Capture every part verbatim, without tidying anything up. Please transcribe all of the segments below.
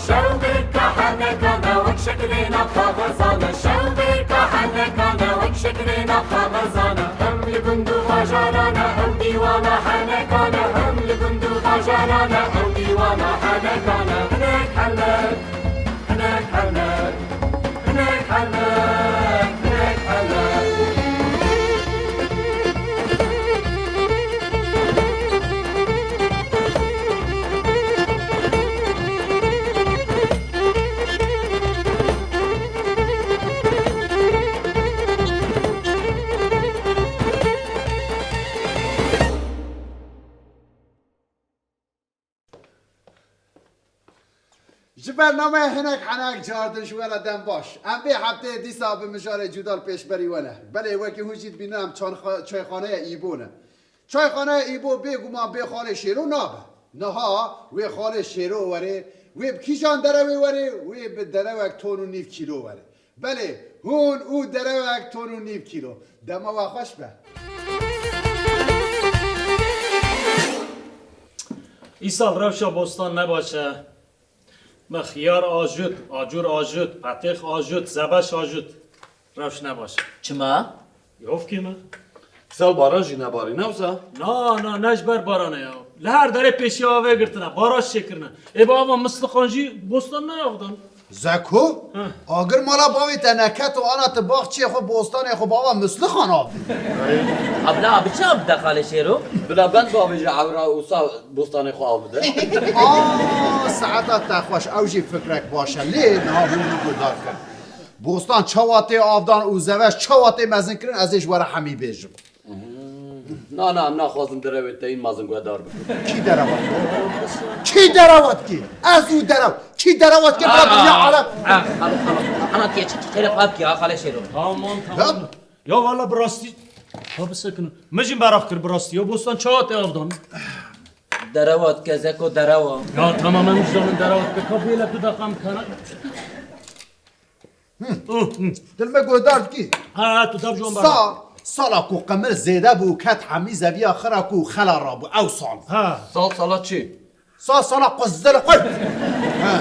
Şewqê kahenekane wek şekilê nav xwe xwezane, şewqê kahenekane wek şekilê nav xwe xwezane. Hem li gund û bajarane, ew dîwana henekane, hem li gund û bajarane, ew dîwana henekane. Hinek henek, hinek henek. Ji bernameya Hinek Henek cardin ji we re dem baş. Em vê hefteyê dîsa bi mijarê cuda li pêşberî we ne. Belê wekî hûn jî dibînin em çanxa-, çayxaneya Îbo ne. Çayxaneya Îbo bêguman bê xalê Şêro nabe. Niha wê xalê Şêro were, wê bi kîjan derewê were, wê bi derewek ton û nîv kîlo were. Belê, hûn û derewek ton û nîv kîlo. Dema we xweş be. Îsal rewşa bostan ne baş e. Me xiyar ajût, acûr ajût, petêx ajût, zebeş ajût. Rewş ne baş e. Çima? Yofkê me. Sal baran jî nebarî, ne wisa? Na, na, ne ji ber baranê ya. Li her derê pêşiya avê girtine, baraj çêkirine. Ê bi ava mislixan jî bostan neyavdan. Zeko, Heh. agir mala bavê te neket û ana tu baxçê xwe, bostanê xwe bava mislixan avdî. Abla, bi çi av dide xalê Şêro? Bila ben bavê ji ewra û sa bostanê xwe av bide. Aa, saeta te xweş, ew jî fikrek baş e. Lê niha hûn min guhdar kir. Bostan çawa tê avdan û zeveş çawa tê mezinkirin, ez ê ji we re hemî bêjim. Na, na, em naxwazin derewê te yên mezin guhdar bikin. Kî derewat kir? Kî derewat kir? Ez û derew. Kî derewat kir? Bira dinya Arab. Ah, xalo, xalo. Ana tê çi xêre pap ki, ha, xale Şêro. Tamam, tamam. Ya. Ya valla bi rastî. Ha, bisekinin. Min jî meraq kir bi rastî. Ya bostan çawa tê avdan? Derewat ke, Zeko, derewa. Ya tamam, em ji min derewat ke. Ka bêle tu deqam kana. Hı, hı. Dil me guhdar dikî. Ha, ha, tu dev ji wan Sa, sala ku qimir zêde bû, ket hemî zeviya xira ku xela rabû, ew sal. Ha. Sal sala çi? Sa sala quzdir qurt. Ha.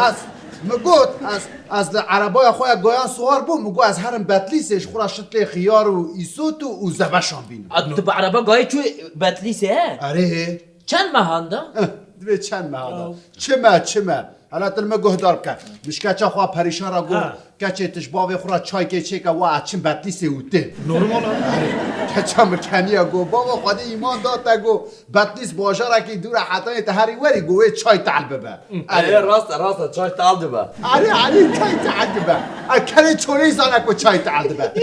Ez, mi got, ez, ez li erebaya xwe ya goyan siwar bûm, mi got ez herim Betlîsê, ji xwe ra şitlê xiyar û îsot û, û zebeşan bînim. A, tu bi ereba gayê çû Betlîsê, he? Erê. Çend mehan da? Eh, divê çend meha da. Ya. Çime, çime. Hela tu li me guhdar bike. Min ji keça xwe perîşan re got, Ha. keçê tu ji bavê xwe re çaykê çêke, wa ez çim Betlîsê û tê. Normal e. Erê, keça min keniya got, bava Xwedê îman da te got, Betlîs bajarekî dûr e, hetanî te herî werî got, wê çay tehl bibe. Erê, rast e, rast e, çay tehl dibe. Erê, erê, çay tehl dibe. E, kerê çolê zane ku çay tehl dibe.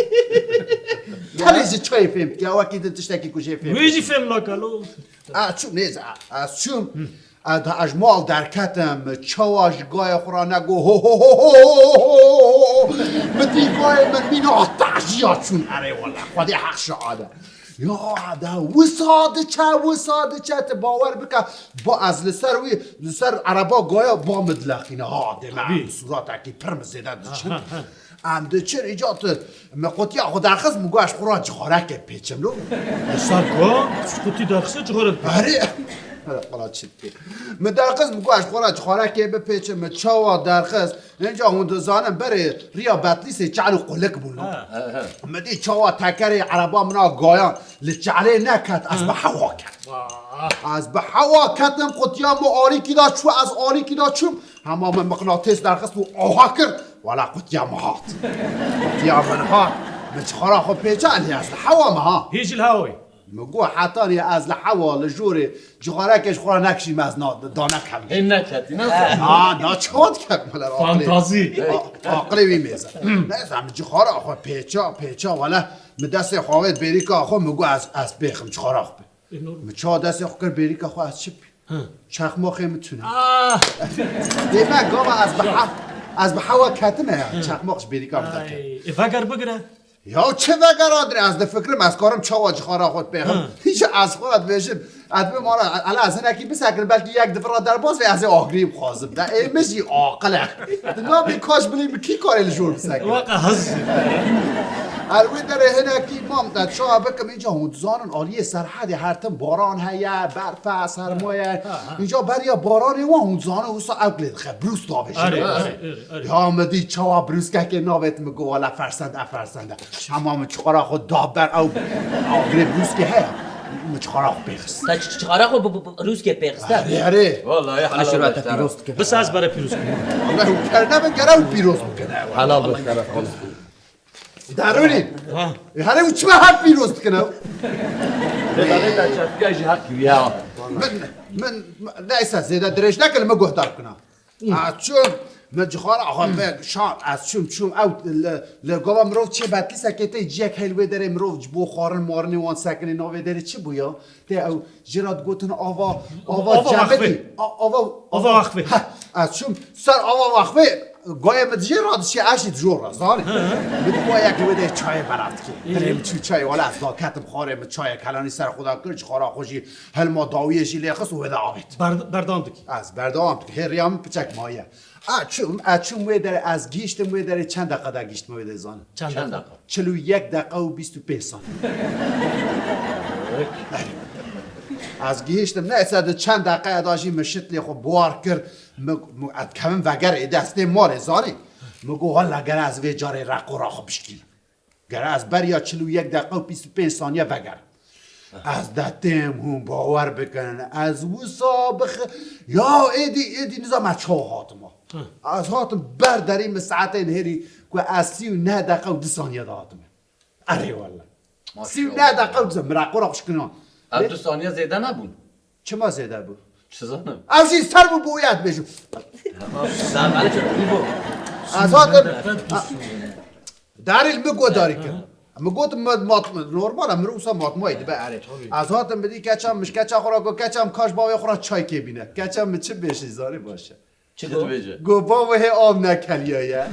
Tenê ji çayê fêm dike, wekî din tiştekî ku jê fêm Wê jî fêm nake lo. A, çû nêz, a, ez çûm. A, da ez mal derketim, çawa ji gayê xwe ra nego, ho, ho, ho. Min dî gayê min mîna tajiya çûn, erê wele, Xwedê heq şahid e. Ya, da wisa diçe, wisa diçe, tu bawer bike, ba ez li ser wî, li ser ereba gaya ba min dileqîne, ha, dê me Tabii. em sûretekî pir mi zêde diçin. Ha, ha, ha. Em diçin, îca tu, me qutiya xwe derxist, min got, ez xwe ra cixareke pêçim lo. Li ser ku? Ji qutî derxist cixare dike. Erê. Qala çi dike. Min derxist, min got, ez xwe ra cixareke bipêçim, min çawa derxist. Înca hûn dizanin, berê riya Betlîsê çal û qulik bûn lo. Ha. Min dî çawa tekerê ereba min a gayan li çalê neket, ez bi hewa ket. Vah. Ez bi hewa ketim, qutiya min alîkî da çû, ez alîkî da çûm. Hema min miqnatês derxist û aha kir, wela qutiya min hat. Qutiya min hat. Min cixara xwe pêça, lê ez li hewa me ha. Hî jî li hewayê. Min got, hetanî ez li hewa, li jorê, cixarekê ji xwe re nekişîme, ez na, da nekem. Hê neketî, ne? Na, na, çawa dikem, wele aqilê. Fantazî. A-, aqilê wî mêze. Neyse, min cixara xwe pêça, pêça, wele min destê xwe avêt bêrîka xwe, min got, ez, ez bêxim cixara xwe. E, normal. Min çawa destê xwe kir bêrîka xwe, ez çi bî? Hı. Çexmoxê min tune. Ah! Dê me gava ez bi hev-, ez bi hewa ketime ya. Hı. Çexmox ji bêrîka min derket. Ay, e, veger bigire. Ya çi vegerandire, ez difikirim, ez karim çawa cixara xwe pêxim. Hı. Hiç ez xwe dibêjim, ez dibim ala, ala ez hinekî bisekirim, belkî yek di vira derbas ve ez ê agirî bixwazim. De ê min jî aqil e. Di navê kaş bilî min kî karê li jor bisekire. Waka hez. Her wê derê hinekî mam te çawa bikim, înca hûn dizanin aliyê Serhedê her tim baran heye, berf e, serma ye. Ha, ha. Înca beriya baranê wan hûn dizanin wisa ewk lê dixe, brûs davêjin. Erê, erê, erê, erê. Ya min dî çawa brûskekê navêt, min got wele fersend e, fersend e. Hema min çixara xwe da ber ew agirê brûskê heye. Min çixara xwe pê xist. Te çi-, çixara xwe bi, bi, bi rûskê pê xist, ha? Erê, erê. Wallahî helal şirwete pîroz dikin. Bise ez bere pîroz bikim. Wele hûn ker nebin, gere hûn pîroz bikin. Helal be şeref. Derûnî. Ha. E, herê û çima her pîroz dikin ew? Lê çetkî jî heq kiriye. Min, min, neyse, zêde dirêj nekin, min guhdar bikina. Ez çûm, min cixara xwe me şan, ez çûm, çûm, ew li, li gava mirov çê betlîsekê tê ciyek heyl wê derê mirov ji bo xwarin marinê wan sekinê navê derê çi bû ya? Tê ew jê re digotin ava, ava Ava cemidî. Wexfê. A-, ava, Ava Wexfê. Heh, ez çûm ser ava Wexfê, goyê min dijê radişiye, ez jî dijora, zanî. Min digoya yek li wê de çayê belav dikê. Dilê min çû çayê, wala ez daketim xwarê min çayek helanî ser xwe de kir, cixara xwe jî hilma dawiyê jî lê xist û wê de avêt. Ber-, berdewam dikî. Ez berdewam dikim. Hê riya min piçek maye. A çûm, a çûm wê derê, ez gihiştim wê derê, çend deqa de gihiştim wê derê zanim? Çend deqa? Çil û yek deqa û bîst û pênc saniye. Ez gihiştim, neyse di çend deqaya da jî min şitlê xwe buar kir, min, min, ez kevim veger ê destê malê zanî. Min got, wela gere ez vê carê reqora xwe bişkînim. Gere ez beriya çil û yek deqa û bîst û pênc saniye vegerim. Ez detêm hûn bawer bikin. Ez wisa bix-, ya êdî, êdî nizam ez çawa hatime. Ez hatim ber derî min saetê nihêrî ku ez sî û neh deqa û du saniye de hatime. Erê wele. Sî û neh deqa û du saniye. Min reqora xwe şikina. Ev du saniye zêde nebûn. Çima zêde bû? Çi zanim? Ew jî ser bû bo ya dibêjim. Tamam, sen bana çok iyi bu. Ez hatim. Darî li min godarî kir. Min got, min mat-, normal e, mirov wisa matmayî dibe erê. Tabii. Ez hatim bidî keça min, ji keça xwe re got, keça min kaş bavê xwe re çaykê bîne. Keça min çi bêjî zarî baş e. Çi got? Dibêje. Got, bavo hê av nekeliya ye.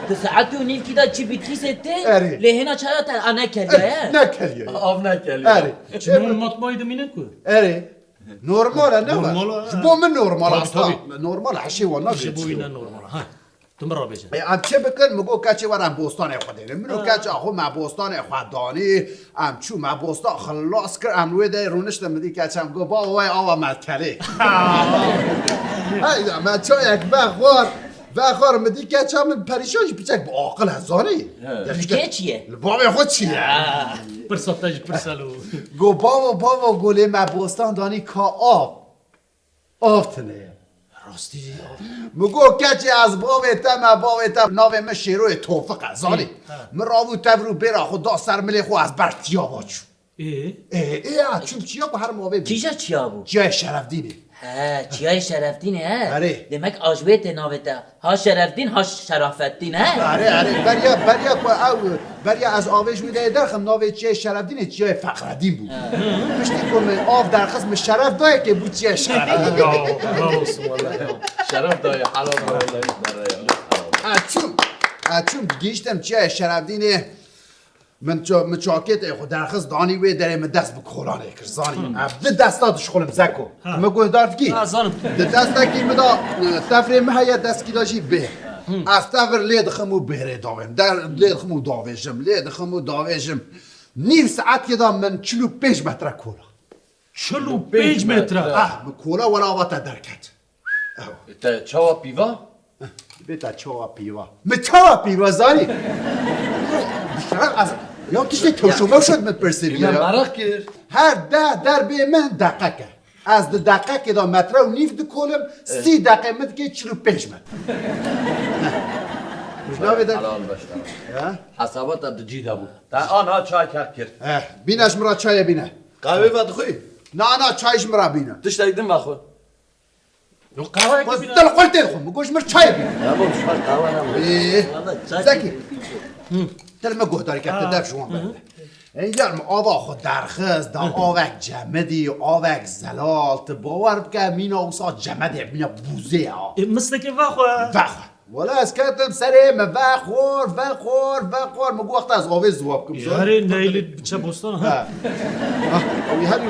Di saet û nîvkî de çi bitlîsê tê, Erê. Lê hêna çaya te a nekeliya ye. Nekeliya ye. Av nekeliya. Erê. Çi min matmayî dimînin ku? Erê. Normal e, ne be? Normal e. Ji bo min normal e, Tabii, asla. Tabii. Normal e, her şey var, nasıl Ji bo yine normal e. Ha. Tu min re bêje. E, em çi bikin? Min got, keçê were em bostanê xwe dêrin. Min û Ha. Keça xwe me bostanê xwe danî. Em çû me bostan xilas kir. Em wê de rûniştin, min dî keça min got, baba, wey ava me dikelê. Hey, me çayek vexwar. Vexwar, min dî keça min perîşan jî piçek bi aqil e, zanî. He. Li kê çi ye? Li bavê xwe çi ye? Ha. Pirsa te jî pirsa lo. Got, baba, baba, got lê me bostan danî ka av. Av tune ye. Rastî jî av. Min got, keçê ez bavê te me, bavê te navê min Şêroyê Tofik e, zanî? Ê, ha. Min rabû tevr û bêra xwe da ser milê xwe, ez ber tiya va çûm. Ê? Ê, ê, ya çûm çiya ku her mavê bû. Kîja çiya bû? Çiyayê Şerefdînê. He, çiyayê Şerefdînê, he? Erê. Demek a ji wê tê navê te. Ha Şerefdîn, ha Şerafetdîn, he? Erê, erê, beriya, beriya ku ew, beriya ez avê ji wî de derxim, navê çiyayê Şerefdînê çiyayê Fexredîn bû. He. Piştî ku min av derxist, min şeref dayê kê bû çiyayê Şerefdîn. Ya, helal olsun vallahi ya. Şeref dayê, helal be vallahi, bere ya. Helal. Ez çûm, ez çûm, gihiştim çiyayê Şerefdînê. Min ça-, min çakêtê xwe derxist danî wê derê, min dest bi kolanê kir, zanî. Hmm. Ev di desta dişixulim zeko. Ha. Min guhdar dikî? Ha, zanim. Di destekî min de, e, tevrê min heye, destkî de jî bêr. Hmm. Ez tevir lê dixim û bêrê davêm. Der-, lê dixim û davêjim, lê dixim û davêjim. Nîv saetkê de min çil û pênc metre kola. Çil û pênc metre? Ah, min kola were ava te derket. Ew. Te çawa pîva? Bê te çawa pîva? Min çawa pîva zanî? Dişeran ez, ya tiştê tewşo mewşo min pirsê bî ya. Meraq kir. Her deh derbê min deqek e. Ez di deqekê de metre û nîv dikolim, sî deqê min dikê çil û pênc metre. Ji navê de. Helal beşler. Ya? Hesaba te di cî de bû. Te ana çay kek kir. Eh, bîne ji min re çayê bîne. Qehwê vedixwî? Na, na, çay ji min re bîne. Tiştek din vexwe. Yo, qehweyekê bîne. Dil xwe tê dixwe, min got ji min çayê bîne. Ya baba, ji xwe qehwe ne baba. Ee, Zekî. Hı. Dil min guhdarî kete, dev ji wan berde. Ey yar, min ava xwe derxist, da avek cemidî, avek zelal, tu bawer bike, mîna wisa cemedê, mîna bûzê ya. E, mislikê vexwe. Vexwe. Wala ez ketim serê min vexwar, vexwar, vexwar. Min got wexta ez avê ziwa bikim, zor. Herê neylî biçe bostan, ha? Ha. Ha, ew herî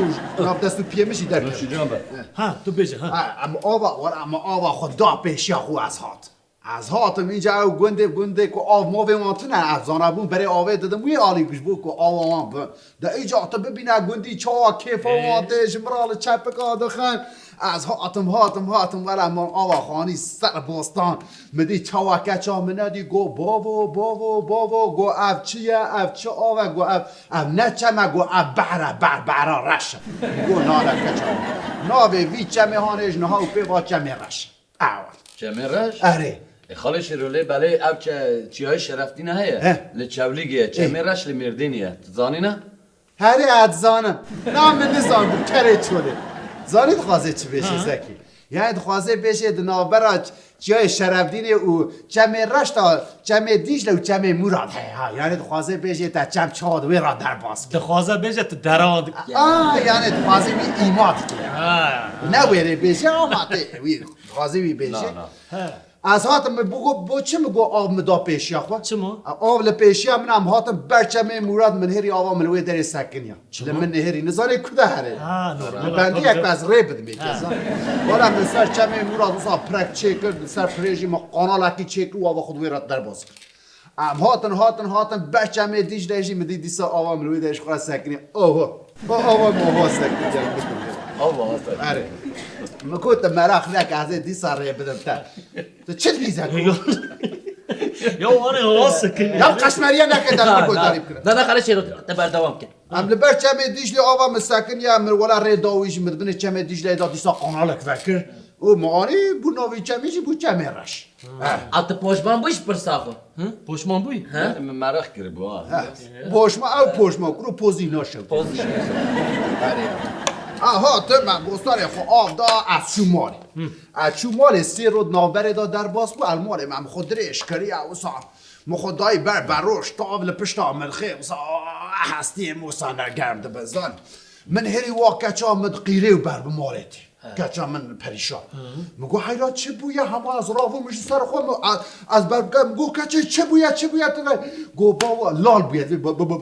nav dest û piyê min jî derket. Can be. Ha, tu bêje, ha. Ha, em ava, wala em ava xwe da pêşiya xwe ez hat. Ez hatim înca ew gundê, gundê ku av mavê wan tune, ez zanabûm berê avê didim wî alî, ku ji bo ku awa wan bi. De îca tu bibîne gundî çawa kêfa wan tê, ji min re li çepika dixin. Ez hatim, hatim, hatim, wele min ava xanî ser bostan. Min dî çawa keça min nedî, got, "Bavo, bavo, bavo," got, "Ev çi ye, ev çi av e?" Got, "Ev, ev ne çem e," got, "Ev behr e, behr, behra reş e." Got, "Nane keça min. Navê vî çemê hanê ji niha û pê va Çemê Reş." Awa. Çemê Reş? Erê. E, Xalê Şêro, lê belê ev çe-, çiyayê Şerefdîne heye. He. Li Çewlîgê ye. Çemê Reş li Mêrdînê ye. Tu zanî ne? Herê, ez dizanim. Na min nizanibû, kerê çolê. Zanî dixwaze çi bêje, Zekî? Yani dixwaze bêje di navbera ç-, çiyayê Şerefdînê û Çemê Reş de Çemê Dîcle û Çemê Mûrad heye ha. Yani dixwaze bêje te çem çawa di wê re derbas kir. Dixwaze bêje tu dera dikî. A, yani dixwaze wî îma dikî. Ha. Ne wêrê bêje ama tê wî dixwaze wî bêje. Na, na. He. Ez hatim, min bo, bo çi min got av min da pêşiya xwe? Çima? Av li pêşiya min, em hatin ber Çemê Mûrad, min hêrî ava min li wê derê sekiniya. Çima? Li min nehêrî, nizanê ku de herê. Ha, normal. Li bendiyek ez rê bidim ê keza. Wala min ser Çemê Mûrad wisa pirek çêkir, li ser pirê jî min qanalekî çêkir û ava xwe di wê re derbas kir. Em hatin, hatin, hatin, ber Çemê Dîcle jî min dî dîsa ava min li wê derê ji xwe re sekiniya. Oho. O ava min ava sekiniya. Allah Allah. Erê. Min got, "Tu meraq neke, ez ê dîsa rê bidim te." Tu çi dîze ku? Ya, ya, wane hava sekin. Ya, qeşmeriye neke, destê guhdarî bikire. Na, na, Xalê Şêro, te berdewam ke. Em li ber Çemê Dîclê ava min sekiniye, min wela rê da wî jî, min di binê Çemê Dîcleyê de dîsa qanalek vekir. Û min anî bû navê çemê jî bû Çemê Reş. He. A tu poşman bûyî ji pirsa xwe? Hi? Poşman bûyî? He? Min meraq kiribû, ha. He. Poşma, ew poşma kuro pozî naşew. Pozî naşew. Erê. Aha, tu me bostanê xwe av da, ez çû malê. Ez çû malê, sê roj navberê de derbas bû, el malê me, min xwe dirêj kiriye, wisa min xwe dayî ber beroj, tav li pişta min xê, wisa hestiyê min wisa ne germ dibe, zan. Min herî wa keça min qîrê û ber bi malê tê. He. Keça min perîşan. Min got, "Heyra çi bûye? Hema ez rabûm ji ser xwe, min, ez, ez ber bike." Min got, "Keçê çi bûye, çi bûye tu ve?" Got, "Bava, lal bûye." Vê ba, ba, ba.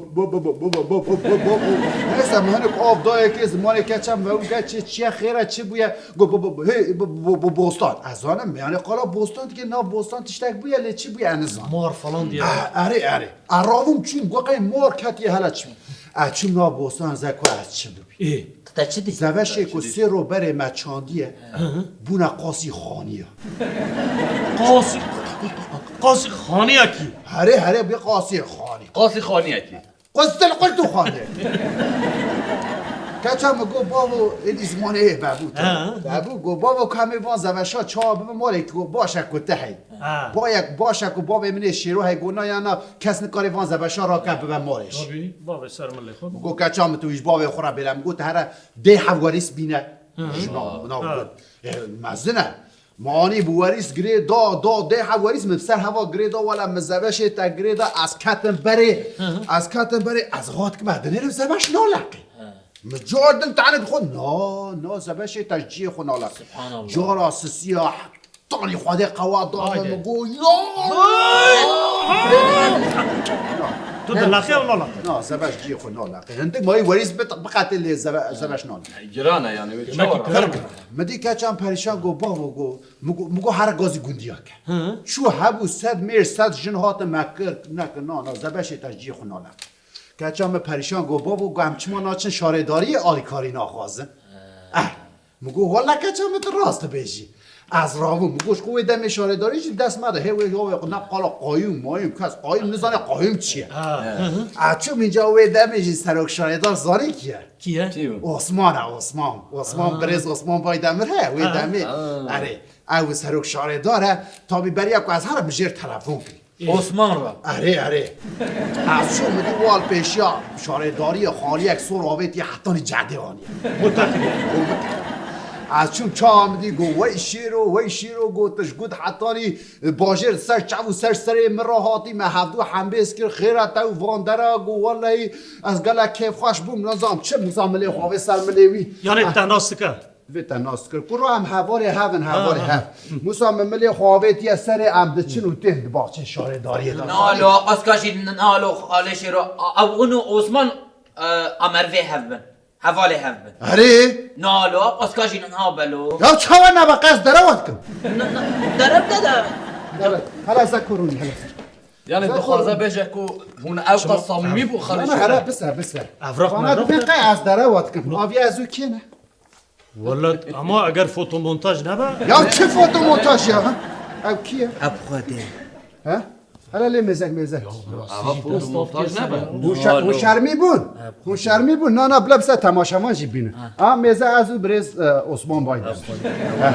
Neyse, min hinek av dayekê zimanê keça min ve û keçê çi ye, xêre çi bûye? Got, "Ba, ba, ba, hey, ba, ba, ba, bostan." Ez zanim, yani qala bostan dike, na bostan tiştek bûye, lê çi bûye, ez nizam. Mor falan diye. Ah, erê, erê. Ez rabûm çûm, got, "Qey mor ketiye, hele çi?" Ez çûm na bostan, zeko ez çi bû. Ê. Te çi dî? Zeveşê ku sê ro berê me çandiye, bûne qasî xaniya. Qasî, qasî xaniya kî? Herê, herê, bê qasî xanî. Qasî xaniya kî? Qasî qultu xaniya kî. Keça min got, "Bavo, êdî zimanê ê bebû te." He. Bebû, got, "Bavo, ku em ê van zeveşa çawa bibe malê?" Got, "Baş e ku te hey." Ha. Bayek baş e ku bavê min ê Şêro hey, got, "Na ya na, kes nikare van zeveşa rake bibe malê jî." Tabii, bavê ser milê xwe. Min got, "Keça min tu wî ji bavê xwe re bêle." Min got, "Here dê hev werîs bîne." Hı hı. Ji nav, nav Ha. got, "E, mezin e." Min anî bi werîs girê da, da, dê hev werîs min ser heva girê da, wele min zeveşê te girê da, ez ketim berê. Hı hı. Ez ketim berê, ez got, "Kim e, dinêrim zeveş naleqî." Hı. Min car din tenê dixwe, "Na, na, zeveşê te ji ciyê xwe naleqî." Subhanallah. Cara sisiya Tanî Xwedê qewa da min, Haydi. min got, "Ya!" Tu dileqî ew naleqî. Na, zebeş ciyê xwe naleqî. Hindik mayî werîs bit-, biqetê lê zebe-, zebeş naleqî. Giran e yani, wê Demek çawa ki ra? giran e. Min dî keçan perîşan got, "Bavo," got, min got, min got, "Here gazî gundiya ke." Hı. Çû hebû sed mêr, sed jin hatin me kir, nekir, na, na, zebeşê te ciyê xwe naleqî. Keçan min perîşan got, "Bavo," got, "em çima naçin şaredariyê alîkarî naxwazin?" Eh. Min got, "Wele keça min tu rast dibêjî." Ez rabûm. Min got, "Ji xwe wê demê şaredarî jî dest me de. Hê wê ya wê ne qala qayûm, mayûm, kes qayûm nizane qayûm çi ye." Ha. He. Hı hı. Ez çûm înca wê demê jî serok şaredar zanî kî ye? Kî ye? Kî ye? Osman e, Osman. Osman, Ha. birêz Osman Baydemir he, wê Ha. demê. Ha. Erê, ew serok şaredar e. Tabî beriya ku ez herim jêr telefon kirî. Ê. Osman re. Erê, erê. Ez çûm, min dî wal pêşiya şaredariyê xaliyek sor avêtiye hetanî cerdê aniye. Bo te kiriye. Bo min kiriye. Ez çûm çawa min dî got, "Wey şêro, wey şêro," got, "Tu ji gund hetanî bajêr ser çav û ser serê min re hatî, me hevdû hembêz kir, xêra te û van dera," got, "Welehî ez gelek kêfxweş bûm, nizam çi, nizam milê xwe avê ser milê wî." Yanê Ah. te nas dike? Vê te nas kir. Kuro em hevalê hev in, hevalê Ha, ha. hev. Musa min milê xwe avêtiye serê em diçin û tên di baxçê şaredariyê de. Nalo, qaska jî nalo, Xalê Şêro, ew hûn û Osman, e, a merivê hev bin. Hevalê hev bin. Erê? Nalo, qaska jî nabelo. Ya çawa nabe qas derewa dikim? N-, n-, derem de de. Evet, hele ze kurûnî, hele. Yani dixwaze bêje ku hûn ew qas samîmî bû xalî. Hele bise, bise. Evrak Bana mevrak dibên ne? Qey ez derewa dikim. Aviya ez û kê ne? Wala ama eger fotomontaj nebe? Ya çi fotomontaj ya? Ew kî ye? Ev Xwedê. He? Hele lê mêzek, mêzek. Ava fotomontaj nebe. Hûn şe-, hûn şermî bûn. Hûn şermî bûn. Na, na, bila bise temaşevan jî bînin. Ha, mêze ez û birêz, e, Osman Baydar. Ha.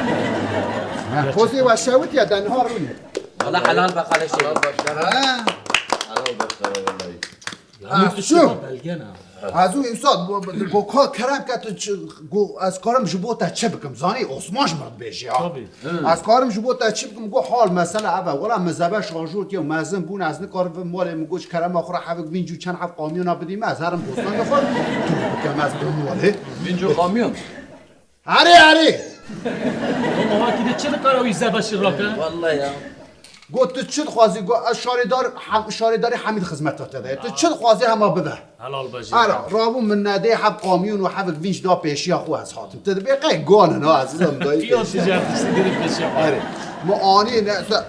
Ha, pozê we şewit ya, de niha rûnê. Wala helal be xalê şerîf. Helal be. Helal be, wallahî. Ha, tu şu. Belge ne? Ez û Üstad, bu, bu, bu, ka kerem ke tu çi, go, ez karim ji bo te çi bikim? Zanî Osman ji min dibêje ya. Tabii. Ez karim ji bo te çi bikim? Go hal mesele ev e. Wala min zeve şarjot ya, mezin bûn, ez nikarim vim malê min, go ji kerema xwe re hevik vînc û çend heb kamyona bidî me, ez herim bostanê xwe, tu bikim ez bim malê. Vînc û kamyon? Erê, erê! Ama wekî de çi dikare wî zeve şirake? Vallahi ya. Got, tu çi dixwazî? Got, ez şarêdar, hem, şarêdarî hemî di xizmeta te de ye. Tu çi dixwazî hema bibe. Helal be jî. Ara, rabû min nedê heb kamyon û hevik vînc da pêşiya xwe ez hatim. Tu dibê qey gan in ha, ezizim dayî. Piya pêşiya. Ticaret işte dedim pêşiya. Erê. Me anî ne, se-,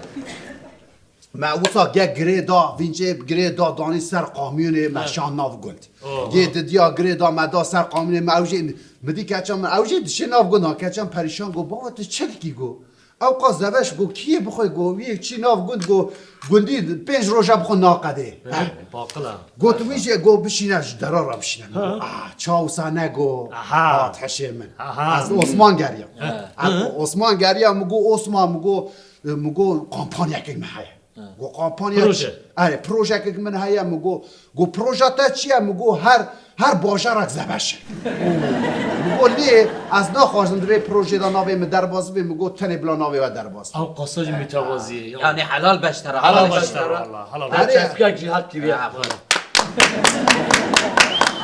me wisa ge girê da, vîncê girê da, danî ser kamyonê me şan nav gund. Oh. Gê didiya girê da, me da ser kamyonê me ew jî, mi dî keça min, ew jî dişê nav gund ha, keça min perîşan got, baba tu çi dikî got. Ew qas zeveş got, kî yê bixwe got, wî yek çî nav gund got, gundî pênc roja bixwe naqedê. He, paqil e. Got, wî jî got, bişîne ji dera re bişîne. Min got, ah, çaw wisa ne got, hat hişê min. Aha. Ez Osman geriya. He. Ez Osman geriya, min got, Osman, min got, min got, kampanyayekê min heye. Got, kampanya. Proje. Erê, projeyekê min heye, min got, got, proja te çi ye? Min got, her Her bajarek zebeş e. Min got, lê ez naxwazim di vê projê de navê min derbas bibe, min got, tenê bila navê we derbas be. Ew qasa jî mütevazî ye. Yani helal beş tera. Helal beş tera, walla, helal. Her çeskek jî her kiriye.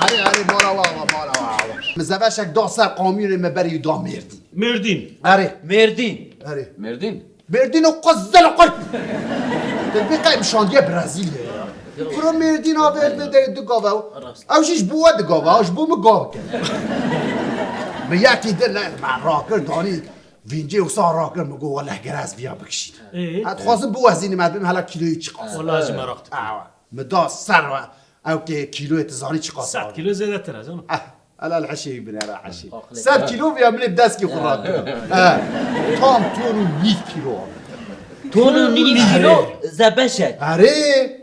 Erê, erê, mala wa, wa, mala wa, wa. Min zebeşek da ser kamyonê me berî da Mêrdîn. Mêrdîn. Erê. Mêrdîn. Erê. Mêrdîn. Mêrdîn û qezel qurt. Te bê qey şandiye Brezîlyayê ya. Kuro Mêrdîn a vê vê de du gav e. Ew jî ji bo we du gav e, ji bo min gav ke. Min yekî din ne, me rakir danî, vîncê wisa rakir, min got, weleh ger ez viya bikişînim. Ee? Ez dixwazim biwezînim, ez bim hela kîloyê çiqas. Wala ez jî meraq dikim. Awa. Min da ser we, ew kê kîloyê tu zanî çiqas. Sed kîlo zêdetir e, canım. Eh. Ela li hişê wî binêre hişê. Aqilê. Sed kîlo viya min ê bi deskî xwe rakir. He. Tam ton û nîv kîlo. Ton û nîv kîlo zebeşek. Erê,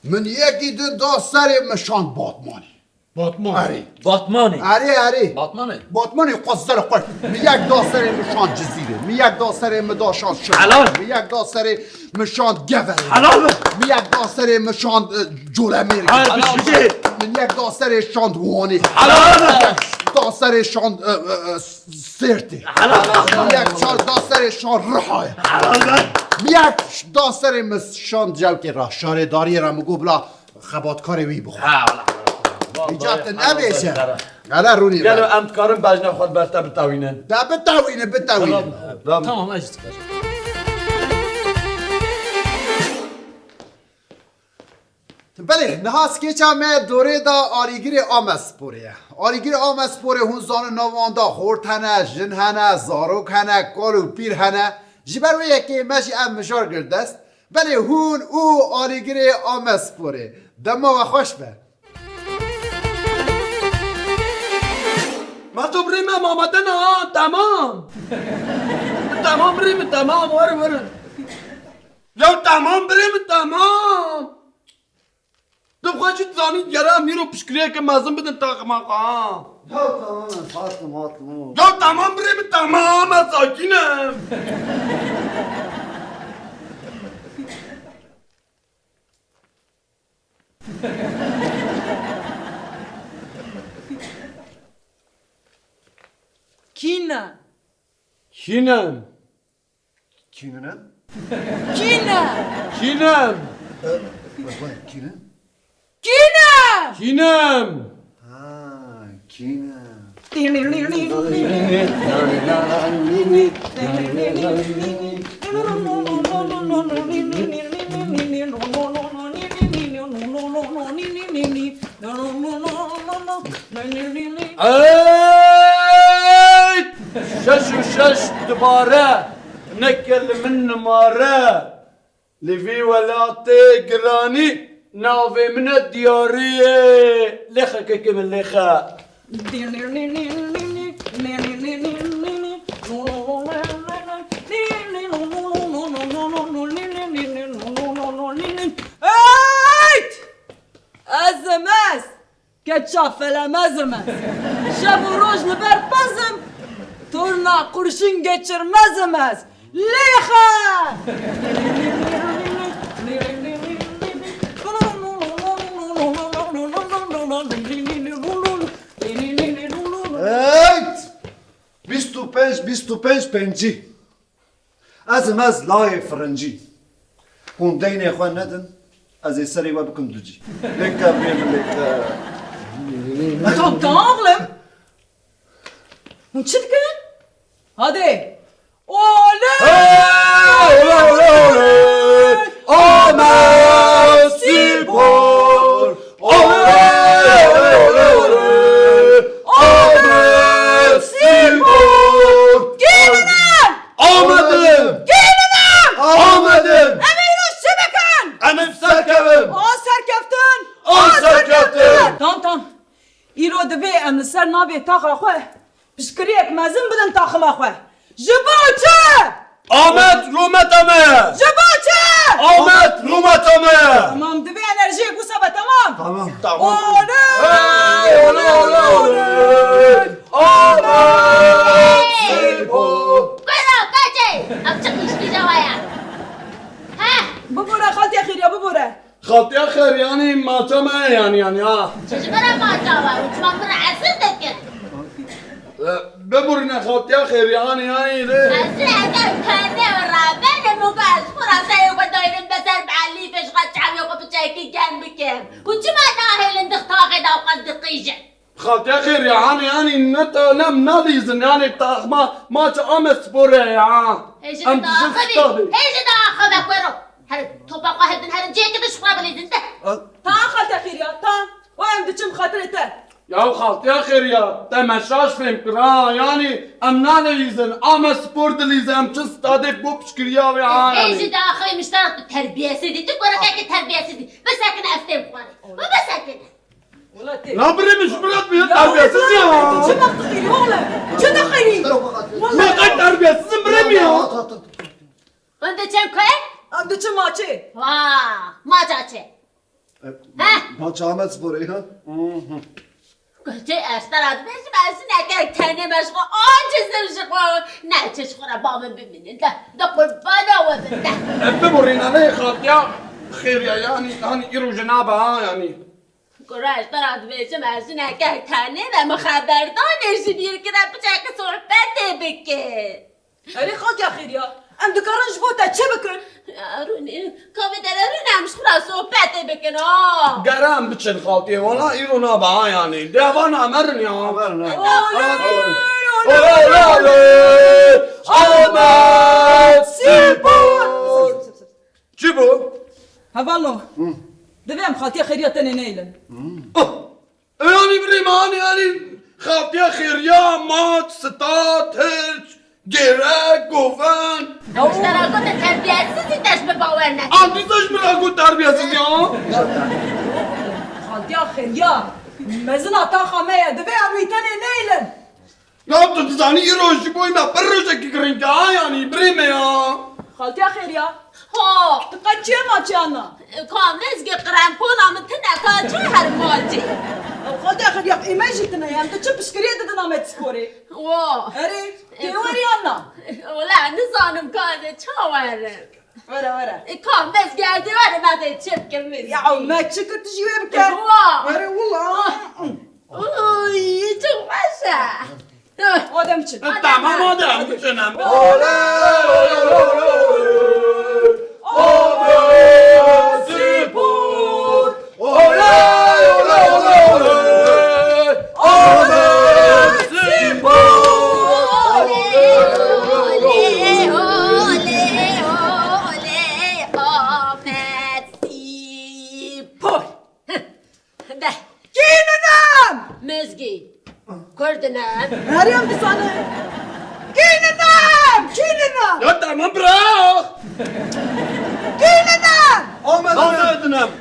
min yekî din da serê min şand Batmanê. Batman. Erê. Batmanê. Erê, erê. Batmanê. Batmanê qezel qurt. Min yek da serê min şand Cizîrê. Min yek da serê min da şand Şirvan. Helal. Min yek da serê min şand Geverê. Helal be. Min yek da serê min şand, e, Colemêrgê. Her bişî. Min yek da serê şand Wanê. Helal be. Min yek da serê şand, e, e, e, Sêrtê. Helal be. Min yek şand da serê şand Rihayê. Helal be. Min yek da serê min şand Cewkê ra, şaredariyê ra, min got bila xebatkarê wî bixwe. Ha, wala. Îca te nebêje. Hele rûnî. Gelo em dikarin bejna xwe li ber te bitewînin? De bitewînin, bitewînin. Tamam, ez jî dikarim. Belê, niha skêça me dorê da Alîgirê Amedsporê ye. Alîgirê Amedsporê hûn zanin nav wan da xort hene, jin hene, zarok hene, kal û pîr hene. Ji ber wê yekê me jî ev mijar girt dest. Belê hûn û Alîgirê Amedsporê. Dema we xweş be. Merto birê me, mamete ne ha, temam. Temam birê min, temam, werin, werin. Ya temam birê min, temam. Tu xwe jî dizanî gere em îro piştgiriyeke mezin bidin taxima xwe ha. Ya tamam, hatım, hatım. Ya tamam birê min, temam, ez sakin im. Kî ne? Kî ne? Kî ne? Kî ne? Kî ne? E, bak, bak, kî ne? Kî ne? Kî ne? Ha, kî ne? Ey! Şeş û şeş dubare, neke li min nimare. Li vî welatê giranî navê min e diyariyê. Lêxekekê min lêxe. Eyt! Ez im ez! Keça felemezim ez. Şev û roj li ber pezim. Turna qurşîn geçirmezim ez. Lêxe! Eyt! Bîst û pênc, bîst û pênc, pêncî. Ez im ez layê firincî. Hûn deynê xwe nedin, ez ê serê we bikim ducî. Lêke bê min lêke. Tamam, tamam oğlum. Hûn çi dikin? Hadi. Oley! Hey, oley, oley, oley! Ahmet Spor! Oley, oley, oley, oley! Ahmet Spor! Gelin! Ahmet'im! Gelin! Ahmet'im! Em ê îro çi bikin? Em ê serkevin! A serkeftin! A serkeftin! Tam, tam. Îro divê em li ser navê taxa xwe piştgiriyek mezin bidin taxima xwe. Ji bo çi? Ahmet rûmeta me! Ji bo çi? Ahmet rûmeta me! Tamam, divê enerjiyek wisa be, tamam? Tamam. Tamam. Oley! Hey, oley, oley, oley! Ahmet Spor! Kuro, keçê! Ev çi qîşqîşa we ye? Heh! Bibore, xaltiya Xêriya, bibore. Xaltiya Xêriyanî maça me ye yanî, yanî, ha. Çi ji bira maça we? Û çima min re esir dikin? E, biburîne xaltiya Xêriyanî, yanî, lê. Ez ê heke perde û rabenim û ez xwe ra serê xwe dayrim be ser bi elîfê ji xwe çavê xwe piçekî germ bikim. Û çima nahêlin di taxê de û qas diqîjin? Xaltiya Xêriya, hanê, yanî ne te, ne em nalîzin, yanî taxma maça Amedsporê ya. Hêjî em diçin daxivî, stadê. Hêjî daxivî, kuro. Herin, topa xwe hildin, herin cihekê din ji xwe bilîzin te. Al. Tan xaltiya Xêriya, tan. Wa em diçin bi xatirê te. Ya xaltiya Xêriya, te me şaş fêm kir ha, yanî em nalîzin, Amedspor dilîzin, em çin stadê bo piştgiriya wê ha, yanî. Hêjî daxivî, mişterak tu terbiyesizî, tu kurekekî terbiyesizî. Bisekine ez têm xwarê. Wa bisekine. La birê min ji min re tu yê terbiyesiz ya. Çi bak dixîrî oğlum? Çi dixîrî? Wala qey terbiyesiz im birê min ya. Em diçin ku? Em diçin maçê. Wa, maça çi? He? Maça Amedsporê ha? Goçê ez te re dibêjim, ez jinekek tenê me ji xwe aciz im ji xwe. Ne çi ji xwe re ba min bimînin de. De qurbana we bin de. Em biborîne lê xaltiya Xêriya yanî, hanî îro jina be ha yanî. Kuro ez te re dibêjim, ez jinekek tenê me, min xeberdanê ji bîr kire, piçeke sohbetê bike. Erê xaltiya Xêriya, em dikarin ji bo te çi bikin? Rûnê, ka vê dere rûnê em ji xwe re sohbetê bikin, ha. Gere em biçin xaltiyê, wala îro nabe ha yanî. Dê hevalno em herin ya. Hevalno. Oley, oley, oley, oley. Ahmet Spor. Çi bû? Hevalno. Hı. Divê em xaltiya Xêriya tenê neyilin. Hı. Oh! Yanî birê me, hanî, yanî xaltiya Xêriya, maç, stad, hirç, gêrek, govend. Ew ji te re gotin terbiyesiz î, te ji min bawer neke. An dîsa ji min re got terbiyesiz ya? Xaltiya Xêriya, mezina taxa me ye, divê em wî tenê neyilin. Ya tu dizanî îro ji bo me pir rojekî girîng e ha, yanî birê me ya. Xaltiya Xêriya. Ha. Tu qet çi ye maçê ana? Ka Mizgî, krempona min tune, ka çi her maçê. Ew xaltiya Xêriya, ê me jî tune ye, em diçin piştgiriyê didin Amedsporê. Wa. Erê, tê werî ana? Wela nizanim ka ez ê ça werim. Were, were. E, ka Mizgî, ez ê werim, ez ê çi bikim Mizgî? Ya, me çi kir tu jî wê bike? Wa. Were, wela. Uy, çok xweş e. Hadi em çin. Tamam, hadi em biçin em. Oley, oley, oley, oley. Ahmet Spor. Oley, oley, oley, oley. Ahmet Spor. Oley, oley, oley, oley. Ahmet Spor. De. Kî ninem? Mizgî. Kurdinem. Meryem dizane. Kî ninem? Kî ninem? Ya tamam bırak. Kî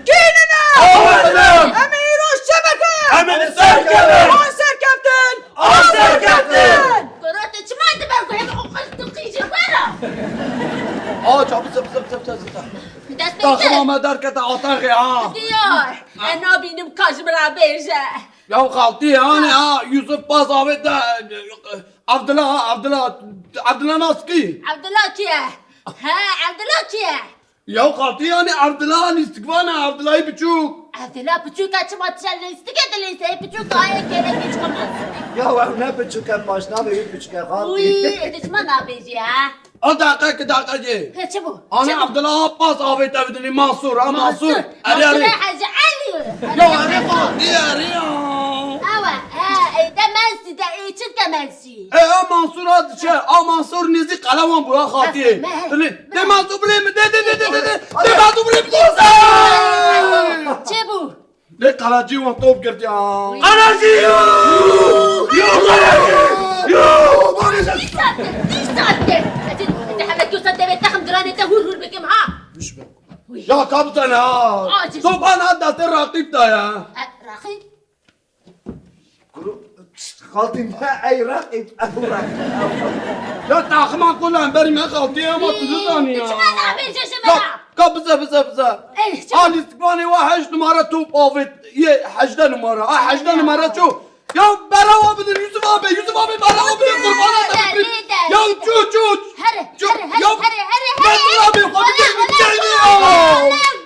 Kî nîne? Awetim! Em ê îro çi bikin? Em ê li ser kevin! An serkeftin! An serkeftin! Kuro, tu çima dibe ku hema xwe tu qîjî wera? Awa ça bize, bize, bize, bize, bize. Dest pê Taxima kir. Me derkete atexê ha. Diyar, ez nabînim ka ji min re bêje. Ya xaltî, yani ha, Yusuf pas avête, Abdullah, Abdullah, Abdullah nas kî? Abdullah kî ye? He, Abdullah kî ye? Ya xaltî, yani Abdullah lîstikvan e, Abdullahî piçûk. Abdullah piçûk e, çima tu şer lîstikê dilîsê, piçûk a yê kêlekê çiqe nas. Ya ew ne piçûk e, paşnavê wî piçûk e, xaltî. Wî, tu çima nabêjî, he? A deqe ki deqe ye. He, çi bû? Ana Çi bû? Abdullah Abbas avête vidinî Mansur, ha Mansur. Mansur. Erê, Mansur erê. Hecî Elî. Ya erê xaltî, erê ya. Ew e, he, ê, de mensî, de, ê, çi dike mensî? E, a Mansur a diçe, a Mansur nêzî qelewan bû, ha xaltî. Mehir, mehir, Dilê, de mehir. Mansur bilê min, de, de, de, de, de, de, de Mansur bilê min. Çi bû? Lê qelecî wan top girtiya. Qelecî yo! Yo qelecî! Yo! Dîsa te, dîsa te. Ez ê, ez ê hemek yo ser devê texim diranê te hûr hûr bikim ha. Ya kaptan ha. Aciz. Top ana destê raqîb da ya. E, raqîb? Kuru, xaltî me ey raqîb, ew raqîb, ew raqîb. Ya taxima ku lemberî me xaltî ama tu nizanî ya. Çima nabêje ji me Ka, ya? Ka bize, bize, bize. Ey, çima? A lîstikvanê wa heşt numara top avêt, yê hejdeh numara. A hejdeh numara ço. Ya berewa bidin Yusuf abi, Yusuf abi berewa bidin, qurbana te bikin. Ya ço, ço. Here, here, here, here, here. Yusuf abi, xwe bikin, bikin ya.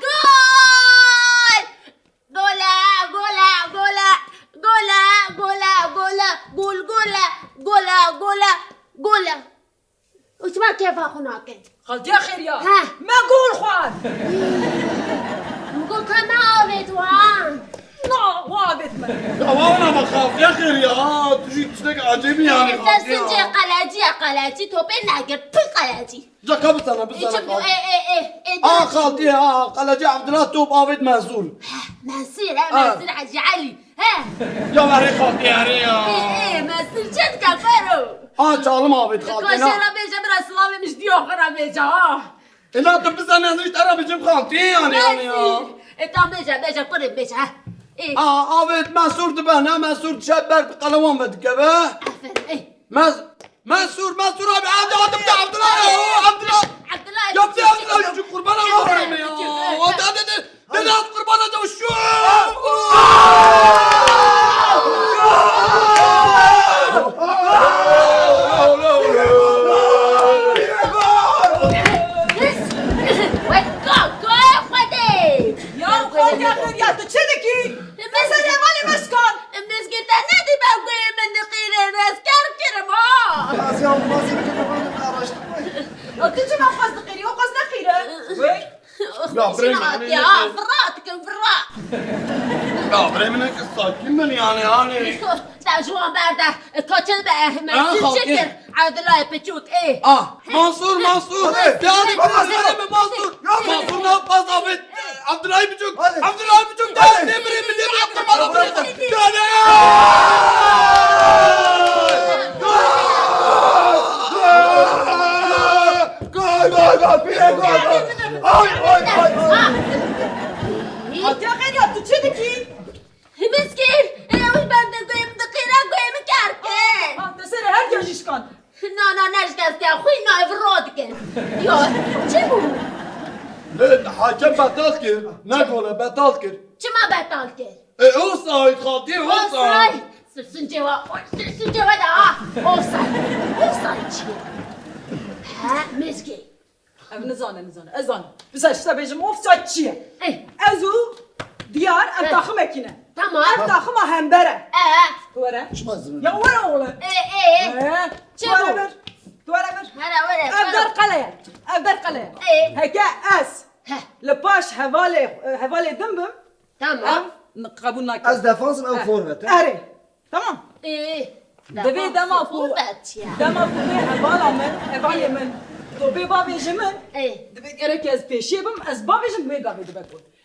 Gol! Gola, gola, gola, gola, gola, gola, gol, gola, gola, gola, gola. Û çima kêfa xwe nake? Xaltiya xêriya. He. Me gol xwar. Min got ka me avêt wan. Na, wa avêt me. Ya wa ona me xaltiya xêriya. Ha, tu jî tiştek acêbî yani. Te xaltiya. Sincê qelecî ye, qelecî topê negir. Pî qelecî. Ca ka bisana, bisana. Ê, ê, ê, ê, ê, Aa, xaltî, aa, qelecî Abdullah top avêt Mensûr. Heh, Mensûr, he, Ha. Mensûr Hecî Elî. He. Ya erê xaltî, erê ya. Ê, ê, Mensûr çi dike, Fero? Aa, çalim avêt xaltî, na. Kaşê re bêje, bira silavê min ji diya xwe re bêje, ha. Ê, na tu bizane, ez ji te re bêjim xaltî, yani, yani ya. Mensûr. Ê, tam bêje, bêje, kurê bêje, he. Ê. Aa, avêt Mensûr dibe, ne Mensûr dişe ber qelewan vedikeve. Aferin, ê. Mes-, Mensûr, Mensûr abi, hadi, hadi, bir de Abdullah ya, Abdullah. Abdullah, Ya bir de Abdullah, şu kurban Allah'ım ya. Hadi, hadi, hadi. Hadi, hadi, kurban hadi, şu. Kız, wek kaka Xwedê. Ya Xwedê, ya tu çi dikî? Mesele hevalê me şikand. Mizgîn te nedî be guhê min diqîrê, ez ker kirim ha. Ez ya mazî bikim, ben araştırmayın. Ya tu çima xwez diqîrî, o xwez nexîre. Wey. Ya birê min, hatiye, ha, vira dikim, vira. Ya birê min, ki sakin bin yani, hani. Te ji wan berde, e, kaçin be, e, Ha, Mensûr xalkê. Çi kir? Abdullah piçûk, ê. Ah, Mansur, Mansur. Hadi. Ya, hadi, Mansur, hadi, Mansur. Mansur ne yapmaz abi? Abdullah piçûk. Hadi. Abdullah piçûk. Hadi. Ne bileyim, ne bileyim, bana bırak. Ya, ya. Gol, gol, gol, bire gol, gol. Ay, ay, ay, ay. Hatiye xêr ya, tu çi dikî? Mizgîn, e, ew ber de guhê min diqîre, guhê min ker kir. Ha, te serê her kê jî şikand. Na, na, ne ji destê xwe, na, ev radikin. Ya, çi bû? Lê hakem betal kir, ne gol e, betal kir. Çima betal kir? E, offside, xaltî, offside. Offside. Sirsincê wa, sirsincê wa da, ha. Offside. Offside çi ye? He, Mizgîn. Ev nizane, nizane. Ez zanim. Bize işte bêjim, offside çi ye? Eh. Ez û Diyar, ev Eh. Taximekî ne. Tamam. Ev taxima hember e. Eh. Tu were. Çima zirve? Ya were oğlum. Eh, eh. Eh. Çi Tu were bû? Vir. Tu were vir. Here, were, Ev were. Der qele ye. Ev der qele ye. Eh. Heke ez Heh. Li paş hevalê, hevalê din bim. Tamam. Ev qebûl nake. Ez defansım, ev Eh. Forvet e. Erê. Tamam. Ee, Divê dema ku, forvet ya. Dema ku vê hevala min, hevalê min, topê bavêje min, Ê. Divê gerek ez pêşiyê bim, ez bavêjim, wê gavê dibe gol.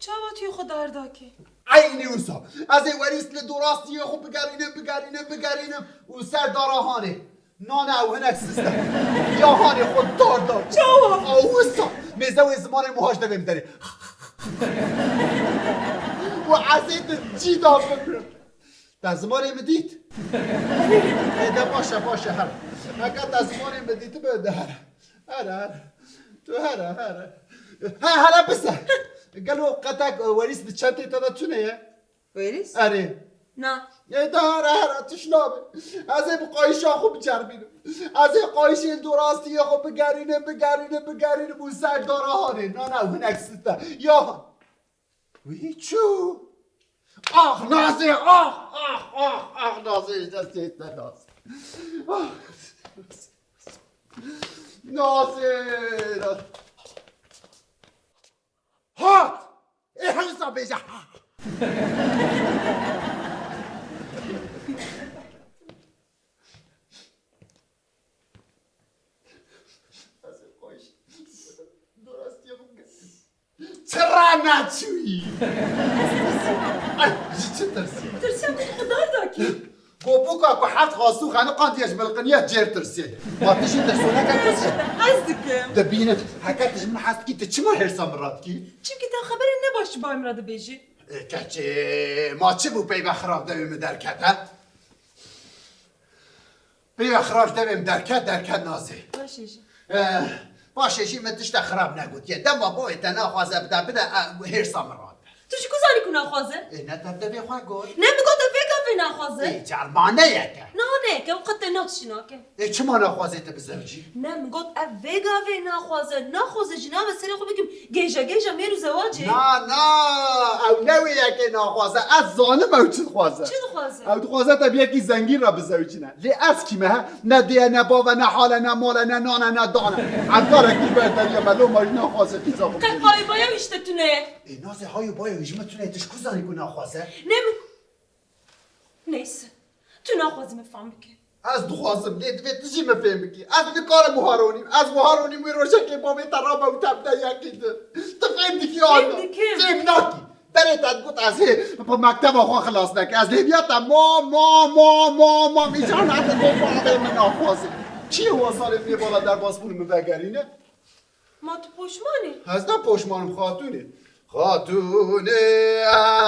Çawa tu yê xwe derdakî? Eynî wisa. Ez ê werîs li dorastiyê xwe bigerînim, bigerînim, bigerînim û ser dara hanê. Nane ew hinek siste. Ya hanê xwe dar dar. Çawa? Ew wisa. Mêze wê zimanê muhaj devê min derê. Û ez ê di cî da bimirim. Te zimanê min dît? Ê de baş e, baş e, here. Heke te zimanê min dîtibe de here. Here, here. Tu here, here. He, here bise. Gelo qetek werîs li çentê te de tune ye? Werîs? Erê. Na. Ê de here, here, tuş nabe. Ez ê bi qayîşa xwe biceribînim. Ez ê qayîşê li dorastiyê xwe bigerînim, bigerînim, bigerînim û ser dara hanê. Na, na, hinek siste. Ya. Wî çû? Ax Nazê, ax, ax, ax, ax Nazê, ji destê te Nazê. Ax. Nazê, Nazê. Hat! Ê hewsa bêje ha! Çira neçûyî? Ay, ji çi tirsî? Tirsiya ku tu xwe dar dakî. Goboka ku heft xastû xeniqandiye ji bilqiniya cêr tirsê. Ma tu jî tirsoneke kuzê. Ez dikim. Dibînim, heke tu ji min hez dikî, tu çima hêrsa min radikî? Çimkî te xeberê ne baş ji bavê min re dibêjî. Ê, keçê, ma çi bû peyve xirab dewê min derkete? Peyve xirab ji devê min derket, derket Nazê. Paşê jî. Eh, paşê jî min tiştek xirab negotiye. Dema bavê te naxwaze bide, bide, eh, hêrsa min radibe. Tu ji ku zanî ku naxwaze? Ê, ne te devê xwe got. Ne min got ev vê gavê naxwaze. Ê, carmaneyeke. Naneyeke, ew qet te naş jî nake. Ê, çima naxwaze te bizewicî? Ne min got ev vê gavê naxwaze. Naxwaze jî nabe serê xwe bikim. Gêja gêja mêr û zewacê. Na, na, ew ne wê yekê naxwaze. Ez zanim ew çi dixwaze. Çi dixwaze? Ew dixwaze te bi yekî zengîn re bizewicîne. Lê ez kî me he? Ne dê ye, ne bav e, ne hal e, ne mal e, ne nan e, ne dan e. Evdarekî berderiya me, loma jî naxwaze qîza xwe bikî. Qey hayê baya wî ji te tune ye. Ê, Nazê, hayê baya wî ji min tune ye, tu ji ku zanî ku naxwaze? Ne min. Neyse. Tu naxwazî min fam bike. Ez dixwazim, lê divê tu jî min fêm bikî. Ez nikarim wiha ronîm. Ez wiha ronîm wê rojekê bavê te rabe û te bide yekî din. Tu fêm dikî an? Fêm dikim. Fêm nakî. Berê te digot ez hê bi mekteba xwe xilas neke. Ez hêviya te ma, ma, ma, ma, ma. Îcar nade bê bavê min naxwazê. Çi ye wa salê min ê bala derbasbûn min vegerîne? Ma tu poşman î? Ez ne poşman im xatûnê. Xatûnê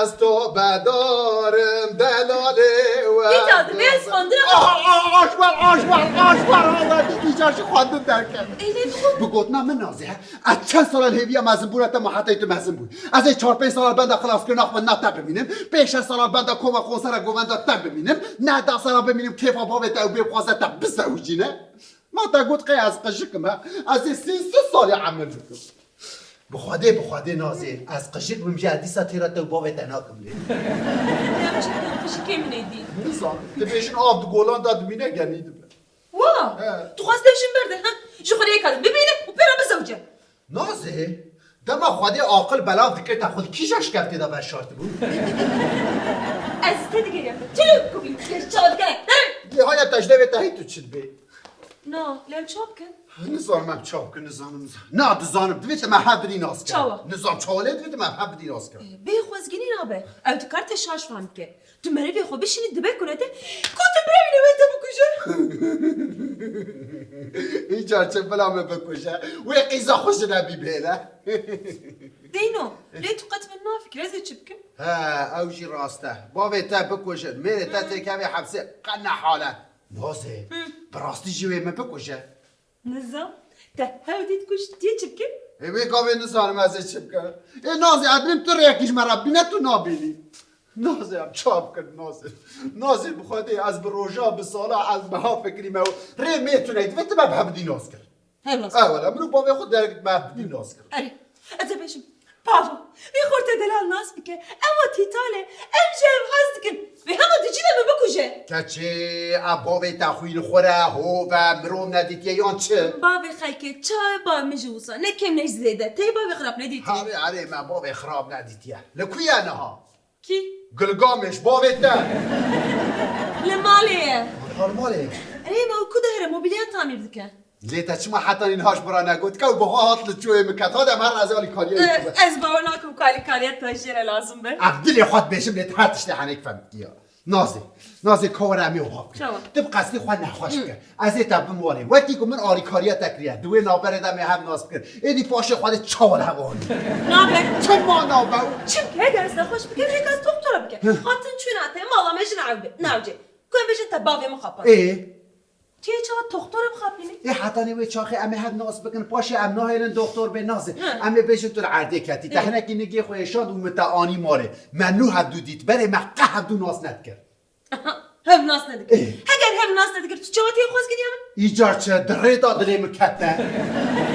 ez to bedarim delalê we. Dîta dibê ez xwendina xwe. Ah, ah, aşwer, aşwer, aşwer, Allah dîtî car ji xwendin derket. Ê lê bixwe. Bi gotina min Nazê he. Ez çend sala li hêviya mezinbûna te ma hetayî tu mezin bûyî. Ez ê çar pênc sala benda xilaskirina xwendina te bimînim. Pênc şeş sala benda koma konsera govenda te bimînim. Neh deh sala bimînim kêfa bavê te ew bê bixwaze te bizewicîne. Ma te got qey ez qijik im he? Ez ê sî sî salî emir bikim. Bi Xwedê, bi Xwedê Nazê, ez qijik bim jî ez dîsa têra te û bavê te nakim lê. Em çi bikin qijikê min ê dî? Nizanim, dibêjin av di golan de dimîne genî dibe. Wa! He. Tu xwest ev jin berde, ha? Ji xwe rêka de bibîne û pê re bizewce. Nazê, dema Xwedê aqil belav dikir te xwe li kîja şikeftê de veşartibû? Ez te digeriya. Çilo ku bî, ez çawa digerek? Dê haya te ji devê te hî tu çi dibê? Na, lê em çawa bikin? Nizanim em çawa bikin, nizanim, nizanim. Na, dizanim, divê te me hev bidî nas kirin. Çawa? Nizam çawa lê divê te me hev bidî nas kirin. Bê xwezgînî nabe. Ew dikar te şaş fam bike. Tu merivê xwe bişînî dibe ku ne te, ku tu birevî wê te bikuje. Îcar çi bila min bikuje. Wê qîza xwe ji nebî bêle. Deyno, lê tu qet min nafikire ez ê çi bikim? He, ew jî rast e. Bavê te bikujin, mêrê te têkevê hepsê qe ne halet. Nazê, bi rastî jî wê min bikuje. Nizam, te hew dît kuşt, tu yê çi bikî? Ê, wê gavê nizanim ez ê çi bikim. Ê, Nazê, ez dinim tu rêyekî ji me re bîne, tu nabînî. Nazê, em çawa bikin, Nazê? Nazê, bi Xwedê, ez bi roja, bi sala, ez meha fikirî me. Rê mê tune, divê tu me bi hev bidî nas kir. Her nas. Ewela, min û bavê xwe derg me hev bidî nas kir. Erê, ez ê bêjim. Bavo, vî xortê delal nas bike. Ew tîtal e. Em ji ev hez dikin. Vê hema dicîne min bikuje. Keçê, ev bavê te xwînxwir e, hov e, mirov nedîtiye yan çi? Bavê xelkê, çawa bavê min ji wisa? Ne kêm ne jî zêde. Tey bavê xirab nedîtiye. Erê, erê, me bavê xirab nedîtiye. Li ku ye niha? Kî? Gilgamêş, bavê te. Li malê ye. Har malê ye. Erê, ma ku dihêre, mobilya tamîr dike. Lê te çima hetanî niha ji min re negot? Ka û bi xwe hat li çûyê min ket. Hadi em her ez alîkariya wî bibin. Ez bawer nakim ku alîkariya te jê re lazim be. Ev dilê xwe dibêjim lê te her tiştê henêk fem dikiya. Nazê, Nazê ka were em ê wiha bikin. Çawa? Tu bi qesdî xwe nexweş bike. Ez ê te bim warê. Wekî ku min alîkariya te kiriye. Di wê navberê de em ê hev nas bikin. Êdî paşê xwe dê çawa li hev anî? Nabe. Çima nabe? Çimkî heger ez nexweş bikim, hêka ez doktora bikim. Hatin çûna te mala me jin ew be. Navcê. Ku em bêjin te bavê min xapand. Ê? Çê çawa doktora bixapînî? Ê hetanî wê çaxê em ê hev nas bikin, paşê em nahêlin doktor bê Nazê. Hı. Em ê bêjin tu li erdê ketî. Te Hı. hinekî nigê xwe êşand û min te anî malê. Me nû hevdû dît, berê me qe hevdû nas nedikir. Hev nas nedikir. Ê. Heger hev nas nedikir, tu çawa tê xwezgiriya min? Îcar çi, di rê de dilê min kete.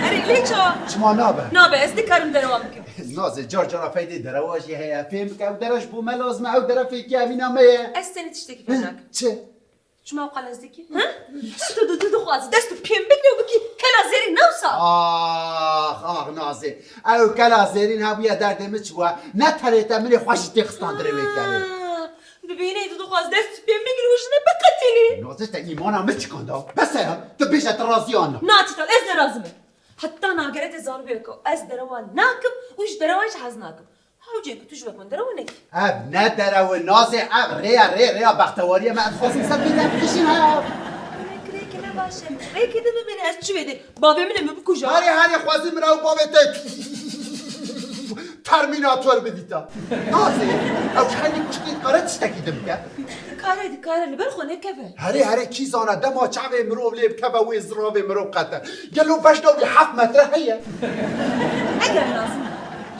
Erê, lê çawa? Çima nabe? Nabe, ez dikarim derewa bikim. Nazê, car cara feydê derewa jî heye. Fêm bike, ew dere ji bo me lazim e, ew dere fêkî evîna me ye. Ez tenê tiştekî fêm nakim. Çi? Çima ew qelez dikî? Hı? Tu, tu, tu dixwazî dest û piyên bigirî û bikî kela zêrîn, ne wisa? Ax, ax, Nazê. Ew kela zêrîn hebûye derdê min çi bûye? Ne tenê te, min ê xwe jî tê xistan dirê wê kelê. Ha, dibînî tu dixwazî dest û piyên bigirî û ji me biqetînî. Nazê, te îmana min çikanda? Bes e ya. Tu bêje tu razî an na. Na Tîtal, ez ne razî me. Heta nagere te zanibûye ku ez derewa nakim û ji derewan jî hez nakim. Hewcê ku tu ji wek min derew nekî. Ev ne derew e, Nazê, ev rê ye, rê, rêya bextewariyê me, em dixwazin ser vê derbiçin, ha. Hinek rêkê ne baş e. Rêkê din bimîne, ez çi vê dê? Bavê min ê min bikuje. Herê, herê, xwezî min ew bavê te Terminator bidîta. Nazê, ew ji xeynî kuştî dikare tiştekî din bike? Dikare, dikare, li ber xwe nekeve. Herê, herê, kî zane dema çavê mirov lê bikeve wê ziravê mirov qete. Gelo beşna wî heft metre heye? Eger lazim e.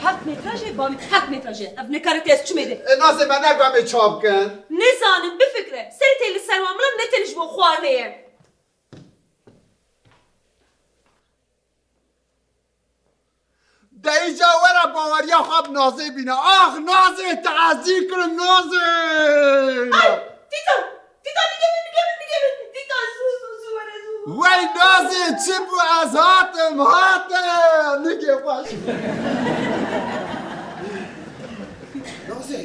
Heft metre jê, bavê heft metre jê. Ev ne kare tê ez çimê de. E, Nazê, me negot em ê çawa bikin? Nizanim, bifikire. Serê tê li ser wan milan, ne tenê ji bo xwarinê ye. De îca were baweriya xwe bi Nazê bîne. Ax Nazê, te ezî kirin Nazê! Ay, Tîta! Tîta, nigê min, nigê min, nigê min! Tîta, zû, zû, zû were, zû! Wey Nazê, çi bû? Ez hatim, hatim! Nigê xweş. Nazê,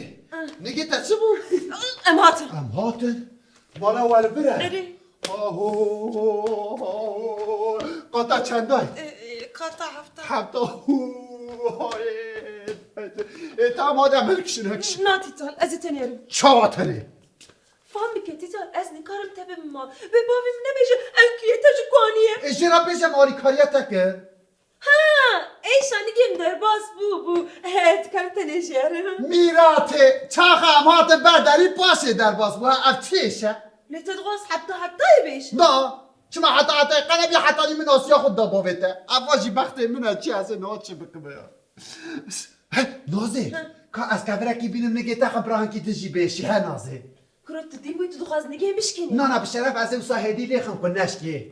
nigê te çi bû? Em hatin. Em hatin. Mala we li vir e? Erê. Aho. Qata çendayî? E, e, qata hefta. Hefta. Ê, tamam, hadi em hilkişin, hilkişin. Na Tîtal, ez ê tenê herim. Çawa tenê? Fam bike Tîtal, ez nikarim te bibim mal. Wê bavê min nebêje, ew kî ye, te ji ku anî ye? Ê, jê re bêje, em alîkariya te kir. Ha, êşa nigê min derbas bû, bû. He, dikarim tenê jê herim. Mîratê, çaxa em hatin ber derî paşê derbas bû. Ha, ev çi êş e? Lê te dixwaz heta hetayê bêj. Na, çima heta hetayê? Qe nebî hetanî min nasiya xwe da bavê te. Ev va jî bextê min e, çi ez ê niha çi bikim ya? He, Nazê, He. ka ez kevirekî bînim nigê te xwe bira hinkî din jî bêşî, he Nazê? Kuro tu dîn bûyî, tu dixwaz nigê bişkînî? Na, na, bi şeref ez ê wisa hêdî lê xim ku neşkê.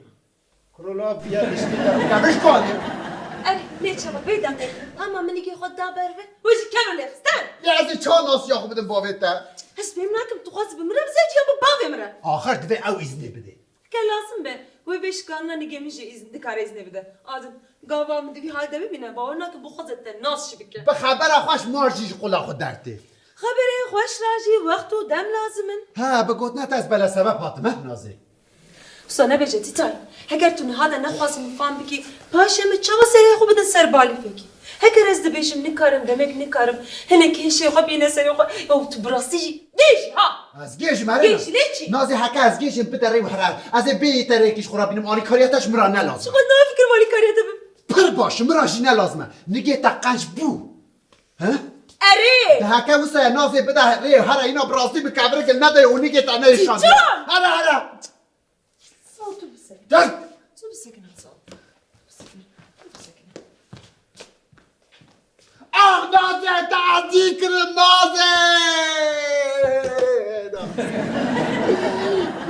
Kuro la viya diştê te kevir kanê. Erê, lê çawa vê daqê? Hema min nigê xwe da ber ve, wê jî kevir lê xistin. Ya ez ê çawa nasiya xwe bidim bavê te? Ez fêm nakim, tu xwazî bi min re bizewicî ya bi bavê min re? Axir divê ew îznê bidê. Ke lazim be, wê vê şikarina nigê min jî îzn-, dikare îznê bide. Adil, gava min di vî hal de bibîne, bawer nakim bi xwe zêde nas jî bike. Bi xebera xweş mar jî ji qula xwe dertê. Xeberê xweş ra jî wext û dem lazim in. Ha, bi gotina te ez bela sebeb hatim, he, Nazê? Wisa nebêje Tîtal. Heger tu niha de nexwazî min fam bikî, paşê min çawa serê xwe bidin ser balîfekî? Heger ez dibêjim nikarim, demek nikarim. Hinek hêşê xwe bîne serê xwe. Ya tu bi rastî jî gêj î ha. Ez gêj im, erê. Gêj î, lê çi? Nazê, heke ez gêj im, bide rê û here. Ez ê bêyî te rêkî ji xwe re bînim, alîkariya te ji min re ne lazim e. Ji xwe nafikirim alîkariya te bim. Pir baş, min re jî ne lazim e. Nigê te qenc bû. He? Erê! De heke wisa ye, Nazê, bide rê û here, îna bi rastî min kevirek li nedayê û nigê te neyêşandiye. Tîtal! Here, here! Sağ ol, dur bir second. Dön! Dur bir second, sağ ol. Dur bir second. Dur bir second. Ah, Nazê, te ezî kirin, Nazê!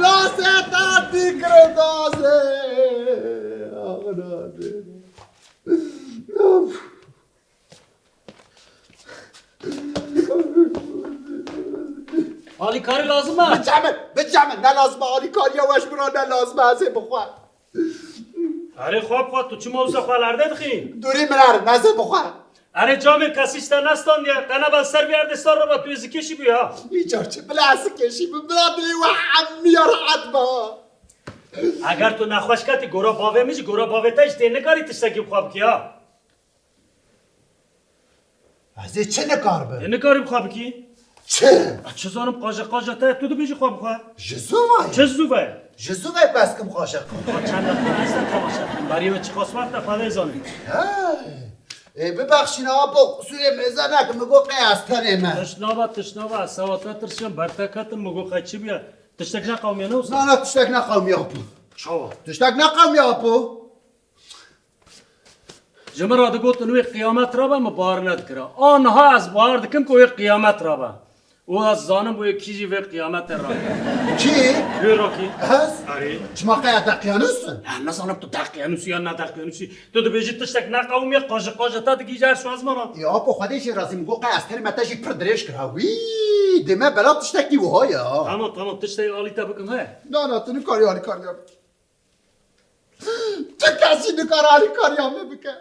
Nazê, te ezî kirin, Nazê! Ah, Nazê! Of! Alîkarî lazim e? Biçe min, biçe min, ne lazim e, alîkariya we ji min re ne lazim e, ez ê bixwe. Erê xwe bixwe, tu çima wisa xwe li erdê dixî? Dûrî min herin, ez ê bixwe. Erê camê kesî ji te nestandiye, qe nebe ser vî erdê ser re be, tu ê zikêşî bû ya. Îcar çi, bila ez zikêşî bim, bila dilê we hemiya rehet be. Eger tu nexweş ketî gora bavê min jî, gora bavê te jî tê nikarî tiştekî bi xwe bikî ha. Ez ê çi nikaribim? Ê, nikarî bi xwe bikî. Çi? A, çi zanim, qaja qaja te, tu dibêjî xwe bi xwe. Ji zû ve ye? Çi zû ve ye? Ji zû ve ye ku ez kim qaja qaja. Çend deqa ez te temaşe dikim. Berî ve çiqas wext e, Xwedê zanî. Hey. Ê, bibexşîne apo, qusûrê mêze nekim, min got qey ez tenê me. Tişt nabe, tişt nabe, ez sewa te tirsiyan, ber te ketim, min got qey çi bûye? Tiştek neqewimiye ne wisa? Na, na, tiştek neqewimiye apo. Çawa? Tiştek neqewimiye apo. Ji min re digotin wê qiyamet rabe, min bawer nedikira. A niha ez bawer dikim ku wê qiyamet rabe. Û ez zanim wê kî jî vê qiyametê rabe. Kî? Wê rakî. Ez? Erê. Çima qey ez deqyanûs im? Ez nizanim tu deqyanûs î yan ne deqyanûs î. Tu dibêjî tiştek neqewimiye, qaja qaja te digihîje erş û ezmanan. Ya apo, Xwedê jê razî, min got qey ez tenê me, te jî pir dirêj kir ha. Wî, dê me bela tiştekî wiha ya. Tamam, tamam, tiştekî alî te bikim he. Na, na, tu nikarî alîkariya bikî. Tu kesî nikare alîkariya min bike.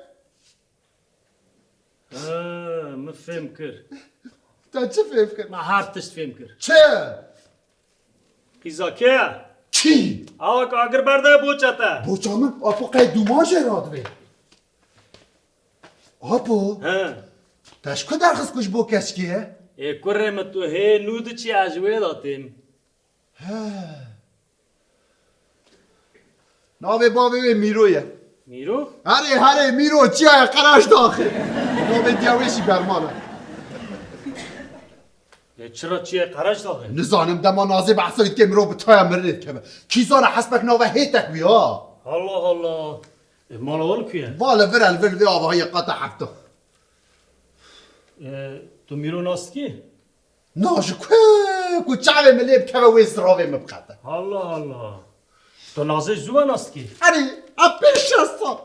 Ha, min fêm kir. Te çi fêm kir? Min her tişt fêm kir. Çi? Qîza kê ye? Kî? Awa ku agir berde boça te. Boça min? Apo qey dûman jê radibê. Apo? He. Te ji ku derxist ku ji bo keçikê ye? Ê kurê min, tu hê nû diçî, ez ji wê de têm. He. Navê bavê wê Mîro ye. Mîro? Herê, herê, Mîro, çiya ye, qeraş daxê. Navê diya wê jî Bermal e. Ê, çira çiya ye, qeraş daxê? Nizanim, dema Nazê behsa wî dike, mirov bi taya mirinê dikeve. Kî zane hesbek nave hêtek bî ha. Allah Allah. Ê, mala we li ku ye? Va li vir, li vir, li vê avahiyê qata hefta. Ê, tu Mîro nas dikî? Na, ji ku, ku çavê min lê bikeve wê ziravê min biqete. Allah Allah. Tu Nazê ji zû ve nas dikî? Erê, a pênc şeş sal.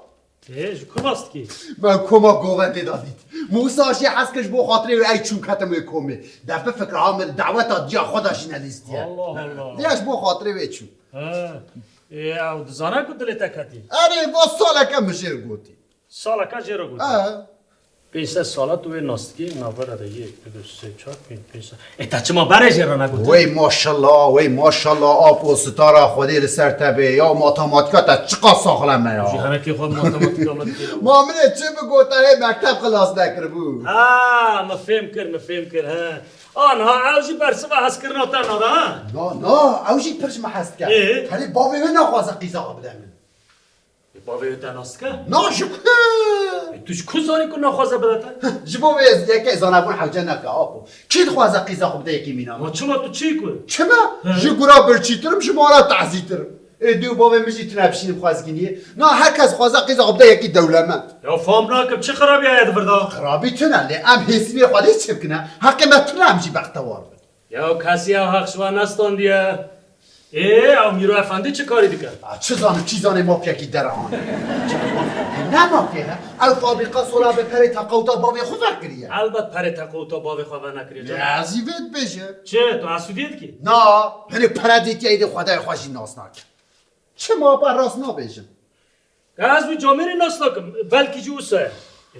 Ê, ji ku nas dikî? Me koma govendê de dît. Min wisa jê hez kir, ji bo xatirê wê ey çûn ketim wê komê. De bifikre ha min daweta diya xwe de jî nelîstiye. Allah Allah. Diya ji bo xatirê wê çûn. He. Ê, ew dizane ku dilê te ketî? Erê, va saleke min jê re gotî. Saleke jê re gotin. He. Pênc sed sala tu wê nas dikî, navbera de yek, du, du, sê, çar, pênc, pênc sed. Ê, te çima berê jê re negotin? Wey maşallah, wey maşallah, apo sitara Xwedê li ser te bê. Ya matematîka te çiqas saxlem e ya. Ji henekê xwe matematîka me dikî. Ma min ê çi bigot, te hê mekteb xilas nekiribû. Ha, me fêm kir, me fêm kir, he. Anha ew jî bersiva hezkirina te nade, ha? Na, na, ew jî pir ji me hez dike. Ê? Tenê bavê wê naxwaze qîza xwe bide min. Ê, bavê wê te nas dike? Na, ji ku? Ê, tu ji ku zanî ku naxwaze bide te? Ji bo vê ez yekê zanebûn hewce nake, apo. Kî dixwaze qîza xwe bide yekî mîna? Ma çima, tu çi ku? Çima? He. Ji gura birçîtir im, ji mala tehzîtir im. Ê, dê û bavê min jî tune bişînim xwezgîniyê. Na, her kes dixwaze qîza xwe bide yekî dewlemend. Ya fam nakim, çi xirabiya ye di vir de? Xirabî tune, lê em hêsînê Xwedê çi bikine? Heqê me tune, em jî bextewar bin. Ya kesî ew heq ji we nestandiye. Ê, ew Mîro Efendî çi karî dike? A, çi zanim, kî zanê mafyekî dere anî. Ne mafya ye? Ew fabrîka sola bi perê teqewta bavê xwe vekiriye. Elbet perê teqewta bavê xwe venekiriye canım. Ya, ez jî vê dibêjim. Çi? Tu hesûdiyê dikî? Na, hinê pere dîtiye, êdî Xwedayê xwe jî nas nake. Çima, pa rast nabêjim? Ez wî camêrî nas nakim, belkî jî wisa ye.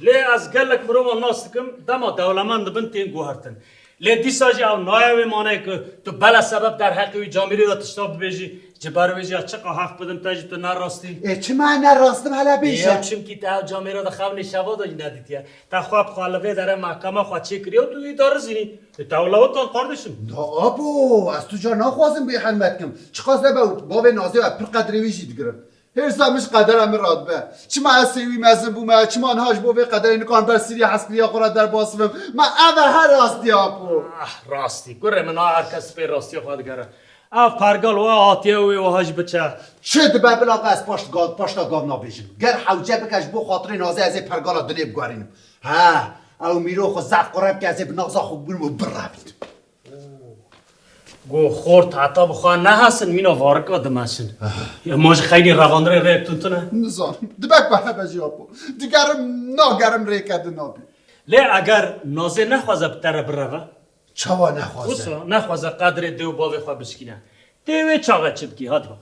Lê ez gelek mirovan nas dikim, dema dewlemend dibin tên guhertin. Lê dîsa jî ew nayê wê maneyê ku tu bele sebeb derheqê wî camêrî de tişta bibêjî, ji ber wê jî ez çiqa heq bidim te jî tu ne rastî. Ê, çima ne rastim hele bêje? Ê, ya çimkî te ew camêra de xewnê şeva de jî nedîtiye. Te xwe bi xwe li vê dere mehkema xwe çêkiriye û tu wî darizînî. Ê, te ew lawit dan kardeşim. Na abo, ez tu car naxwazim bêhurmet kim. Çiqas nebe bavê Nazê we pir qedrê wî jî digirim. Hêrsa min ji qedera min radibe. Çima ez sêwî mezin bûme, çima niha ji bo vê qederê nikarim ber sîrê hezkiriya xwe re derbas bim? Ma ev e her rastî apo. Ah, rastî. Kurê min, a her kes pê rastiya xwe digere. Ev pergal we hatiye wê wiha jî biçe. Çi dibe bila ez paş gav, paşta gav nabêjim. Ger hewce bike ji bo xatirê Nazê ez ê pergala dinê biguherînim. He, ew mîro xwe zaf qure bike ez ê bi naza xwe bigurim û birevînim. Go xort heta bi xwe nehesin, mîna varika dimeşin. Ya ma ji xeynî revandirê rêk tun tune? Nizanim. Dibe ku hebe jî apo. Digerim, nagerim rêke din nabî. Lê eger Nazê nexwaze bi te re bireve? Çawa nexwaze? Wisa nexwaze qedrê dê û bavê xwe bişkîne. Tê wê çaxê çi bikî? Hadi bak.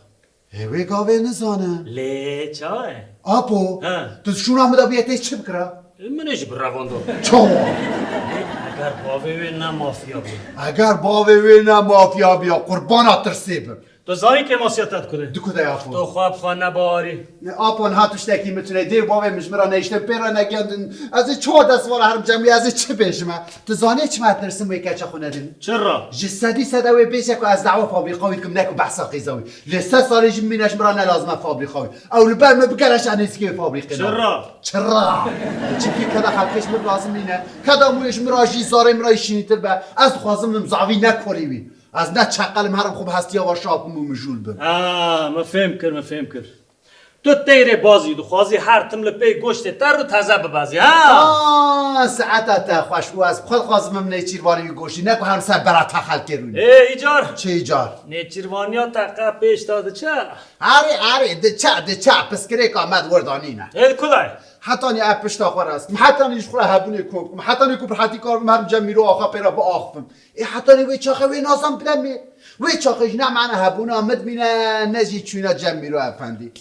Ê wê gavê nizanim. Lê çawa ye? Apo, he, tu şûna min de bûye tê çi bikira? Min ê jî bi revanda. Çawa? Eger bavê wê ne mafya bû. Eger bavê wê ne mafya bûya, qurbana tirsê bim. Tu zanî kêmasiya te di ku de? Di ku de, Apo? Tu xwe bi xwe nebawerî. Apo, niha tiştekî min tune. Dê û bavê min ji min re nehiştin, pê re negendin. Ez ê çawa dest vala herim cem wî, ez ê çi bêjim e? Tu zanî çima tirsim wê keça xwe nedin? Çira? Ji sedî sed ew ê bêje ku ez dawa fabrîka wî dikim, ne ku behsa qîza wî. Lê sed salê jî bimîne ji min re ne lazim e fabrîka wî. Ew li ber min bigere ji nêzîkê wê fabrîkê ne. Çira? Çira? Çimkî keda xelkê ji min razî nîne. Keda mûyê ji min re jî zarê min re jî şînîtir be. Ez dixwazim vim zavî ne kolî wî. Ez ne çeqelim herim xwe bi hestiya ve şapim û mijûl bim. Ha, me fêm kir, me fêm kir. Tu teyrê bazî dixwazî her tim li pey goştê ter û teze bibezî, ha? Ah, saeta te xweş bû. Ez bi xwe dixwazim bim nêçîrvanî wî goştî, ne ku her ser bera te xelkê rûnî. Ê, îcar. Çi îcar? Nêçîrvaniya te qe pêş de diçe? Erê, erê, diçe, diçe. Piskirêka me di wir de nîne. Ê, di ku de ye? Hetanî ez pişta xwe rast kim. Hetanî ji xwe re hebûnê kom kim. Hetanî ku bi hetî kar bim herim cem Mîro Axa pê re biaxivim. Ê, hetanî wê çaxê wê nazan bidemê. Wê çaxê jî ne mane hebûna min dimîne, ne jî çûna cem Mîro Efendî.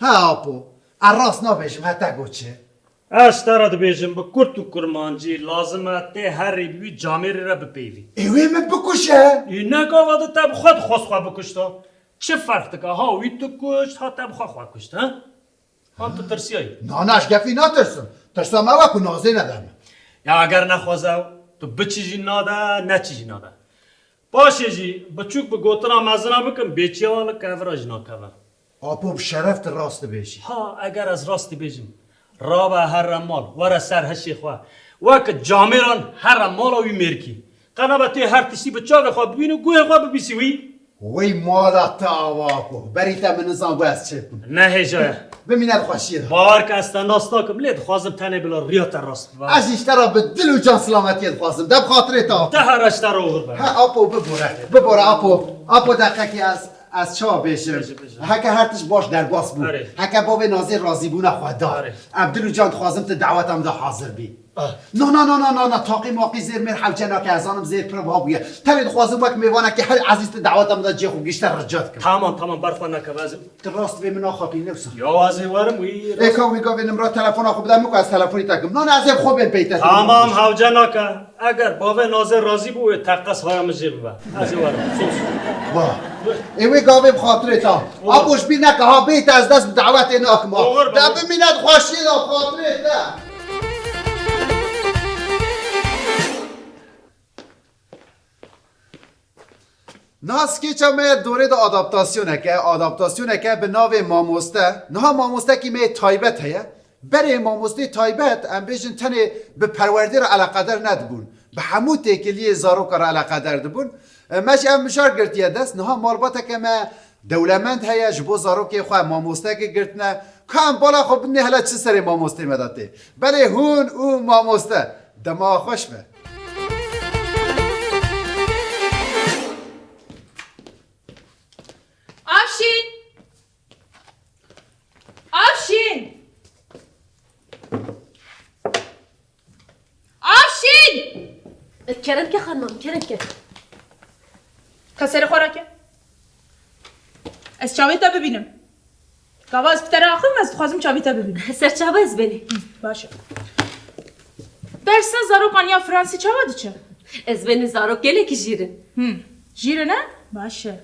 Ha, Apo, ez rast nabêjim, he te got çi? Ez ji te re dibêjim, bi kurt û kurmancî, lazim e tê herî bi wî camêrê re bipeyivî. Ê, wê min bikuje. Ê, ne gava di te bi xwe dixwest xwe bikuşta. Çi ferq dike? Ha wî tu kuşt, ha te bi xwe xwe kuşt, ha? Hal tu tirsiyayî? Na, na, ji gefî natirsim. Tirsa me ew e ku nazê nede min. Ya eger nexwaze ew, tu biçî jî nade, neçî jî nade. Paşê jî biçûk bi gotina mezina bikim, bêçiya wan li kevira jî nakeve. Apo, bi şeref tu rast dibêjî. Ha, eger ez rast dibêjim, rabe here mal, were ser hişê xwe. Wek camêran here mala wî mêrkî. Qe nabe tê her tiştî bi çavê xwe bibînî û guhê xwe bibîsî wî. Wey mala te ava ku. Berî te min nizan ku ez çi bikim. Ne hêja ye. Bimîne di xweşiyê de. Bawer ke ez te nas nakim, lê dixwazim tenê bila riya te rast bibe. Ez jî ji te re bi dil û can silametiyê dixwazim. De bi xatirê te Apo. Te her ji te re oxir be. He Apo, bibore. Bibore Apo. Apo deqekî ez, ez çawa bêjim? Bêje, bêje. Heke her tişt baş derbas bû. Erê. Heke bavê Nazê razîbûna xwe da. Erê. Ev dil û can dixwazim tu daweta min de hazir bî. Ah. Na, na, na, na, na, na, taqî maqî zêr mêr hewce nake, ez zanim zêr pir va bûye. Tenê dixwazim wek mêvanekî her ezîz tu daweta min de cihê xwe gişte rica dikim. Tamam, tamam, ber xwe neke, ez ê... Tu rast vê min axapî ne wisa. Ya, ez ê werim wî. Ê ka wî gavê nimra telefona xwe bide min ku ez telefonî te kim. Na, na, ez ê bi xwe bên pey te. Tamam, hewce nake. Eger bavê Nazê razî bû, wê teqez haya min jê bibe. Ez ê werim. Sos. Va. Ê wê gavê bi xatirê te. Olur. Apo ji bîr neke ha, bê te ez dest bi dawetê nakim ha. Olur, de olur. Bimîne di xweşiyê de xatirê te. Niha skeça me ye dorê de adaptasyoneke, adaptasyoneke bi navê Mamoste. Niha mamostekî me yê taybet heye. Berê mamosteyê taybet, em bêjin tenê bi perwerdê re eleqeder nedibûn. Bi hemû têkiliyê zaroka re eleqeder dibûn. E, me jî ev mijar girtiye dest. Niha malbateke me dewlemend heye, ji bo zarokê xwe mamosteke girtine. Ka em bala xwe bidinê hele çi serê mamostê me de tê. Berê hûn û mamoste. Dema xweş be. Avşîn! Avşîn! Avşîn! Kerem ke xanimam, kerem ke. Ka serê xwe rake. Ez çavê te bibînim. Gava ez bi te re axivim, ez dixwazim çavê te bibînim. Ser çava ez benî. Baş e. Dersa zarokan ya Fransî çawa diçe? Ez benî zarok gelekî jîr in. Hı. Jîr in e? Baş e.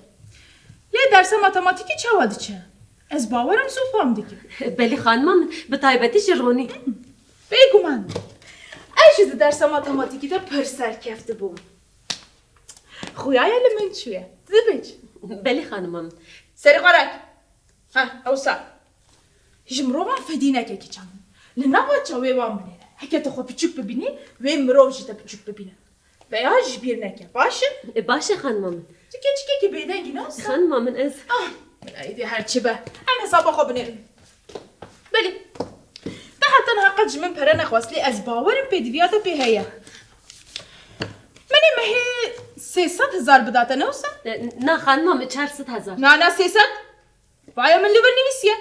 Lê dersa matematîkî çawa diçe? Ez bawerim zû fam dikim. Belê xanima min, bi taybetî ji Ronî. Hı. Bêguman. Ez jî di dersa matematîkî de pir serkeft dibûm. Xuya ye li min çûye. Dibêj. Belê xanima min. Serê xwe rek. Ha, ewsa. Ji mirovan fedî neke kiça min. Li nava çavê wan binêre. Heke tu xwe piçûk bibînî, wê mirov jî te piçûk bibîne. Veya ji bîr neke. Baş e? E, baş e xanima min. Tu keçikekî bêdengî ne wisa? Xanima min ez. Ah, min êdî her çi be. Em hesaba xwe binêrin. Belê. Te heta niha qet ji min pere nexwest, lê ez bawerim pêdiviya te pê heye. Min ê mehê sê sed hezar bidate, ne wisa? E, na xanima min, çar sed hezar. Na, na, sê sed. Vaya min li wir nivîsiye.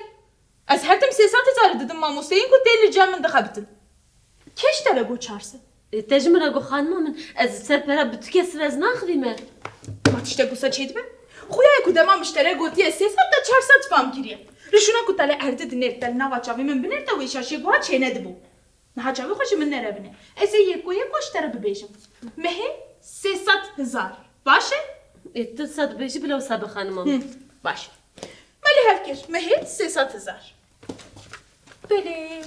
Ez her tim sê sed hezar didim mamosteyên ku tên li cem min dixebitin. Kê ji te re got çar sed? E, te ji min re got xanima min, ez ser pere bi tu kesî re ez naxivîme. Ma tiştek wisa çêdibe? Xuya ye ku dema min ji te re gotiye sê sed te çar sed fam kiriye. Rişûna ku te li erdî dinêr, te li nava çavê min binêr, te wê şaşiyê guha çênedibû. Niha çavê xwe ji min nerevine. Ez ê yeko yeko ji te re bibêjim. Mehê sê sed hezar. Baş e? E, tu sed bêjî bila wisa be xanima min. Hı. Baş. Me li hev kir. Mehê sê sed hezar. Belê.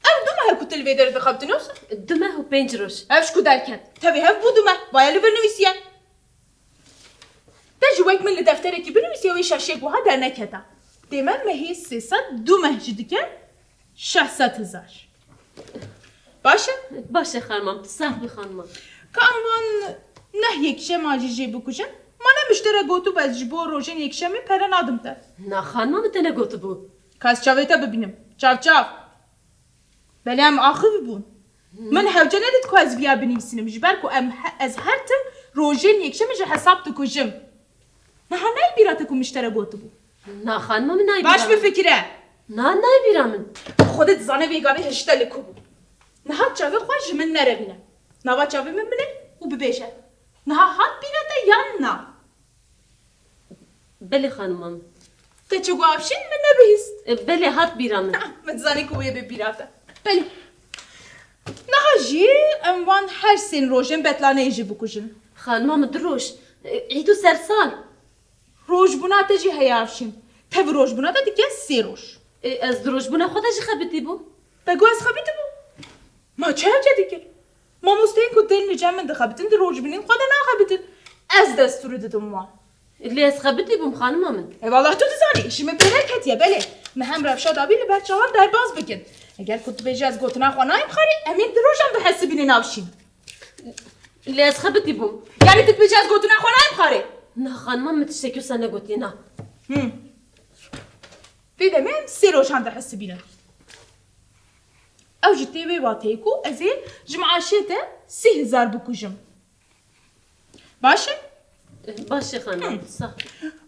Ev du meh e ku tu li vê derê dixebitin, wisa? Du meh û pênc roj. Ev ji ku derket. Tevî hev bû du meh. Vaya li vir nivîsiye. Te jî wek min li defterekî binivîsiye, wê şaşiyek wiha derneketa. Dê me mehê sê sed du meh jî dike şeş sed hezar. Baş e? Baş e xanimam, tu sax bî xanimam. Ka em van neh yekşema jî jê bikujin. Ma ne miştere gotibû ez ji bo rojên yekşemê pere nadim te. Na xanima min te negotibû. Ka ez çavê te bibînim. Çav çav. Belê em axivî bûn. Min hewce nedît ku ez viya binivîsînim. Ji ber ku em he-, ez her tim rojên yekşemê ji hesab dikujim. Niha nayê bîra te ku miştere gotibû? Na xanima min nayê bîra min. Baş bifikire. Na, nayê bîra min. Xwedê dizane vê gavê hişte li ku bû. Niha çavê xwe ji min nerevîne. Nava çavê min bine û bibêje. Niha hat bîra te yan na? Belê xanima min. Te çi got Avşîn, min nebihîst. E, belê hat bîra min. Ha, min dizanî ku wê bê bîra te. Belê. Niha jî em van her sên rojên betlaneyê jî bikujin. Xanima min du roj. E, îd û sersal. Rojbûna te jî heye Avşîn. Tev rojbûna te dike sê roj. E, ez di rojbûna xwe de jî xebitî bûm. Te got ez xebitî bûm? Ma çi hewce dikir? Mamosteyên ku tên li cem min dixebitin, di rojbûnên xwe de naxebitin. Ez destûrî didim wan. Lê ez xebitî bûm, xanima min. Ê wallah tu dizanî, îşî min pê neketiye, belê. Me hem rewşa dabî li ber çawan derbas bikin. Eger ku tu bêjî ez gotina xwe nayêm xwarê, em ê di rojan bihesibînin Avşîn. Lê ez xebitî bûm. Yanî tu dibêjî ez gotina xwe nayêm xwarê? Na, xanima min tiştekî wisa negotiye, na. Him. Vê demê em sê rojan dihesibînin. Ew jî tê wê wateyê ku ez ê ji meaşê te sî hezar bikujim. Baş e? Baş e xanima, sax.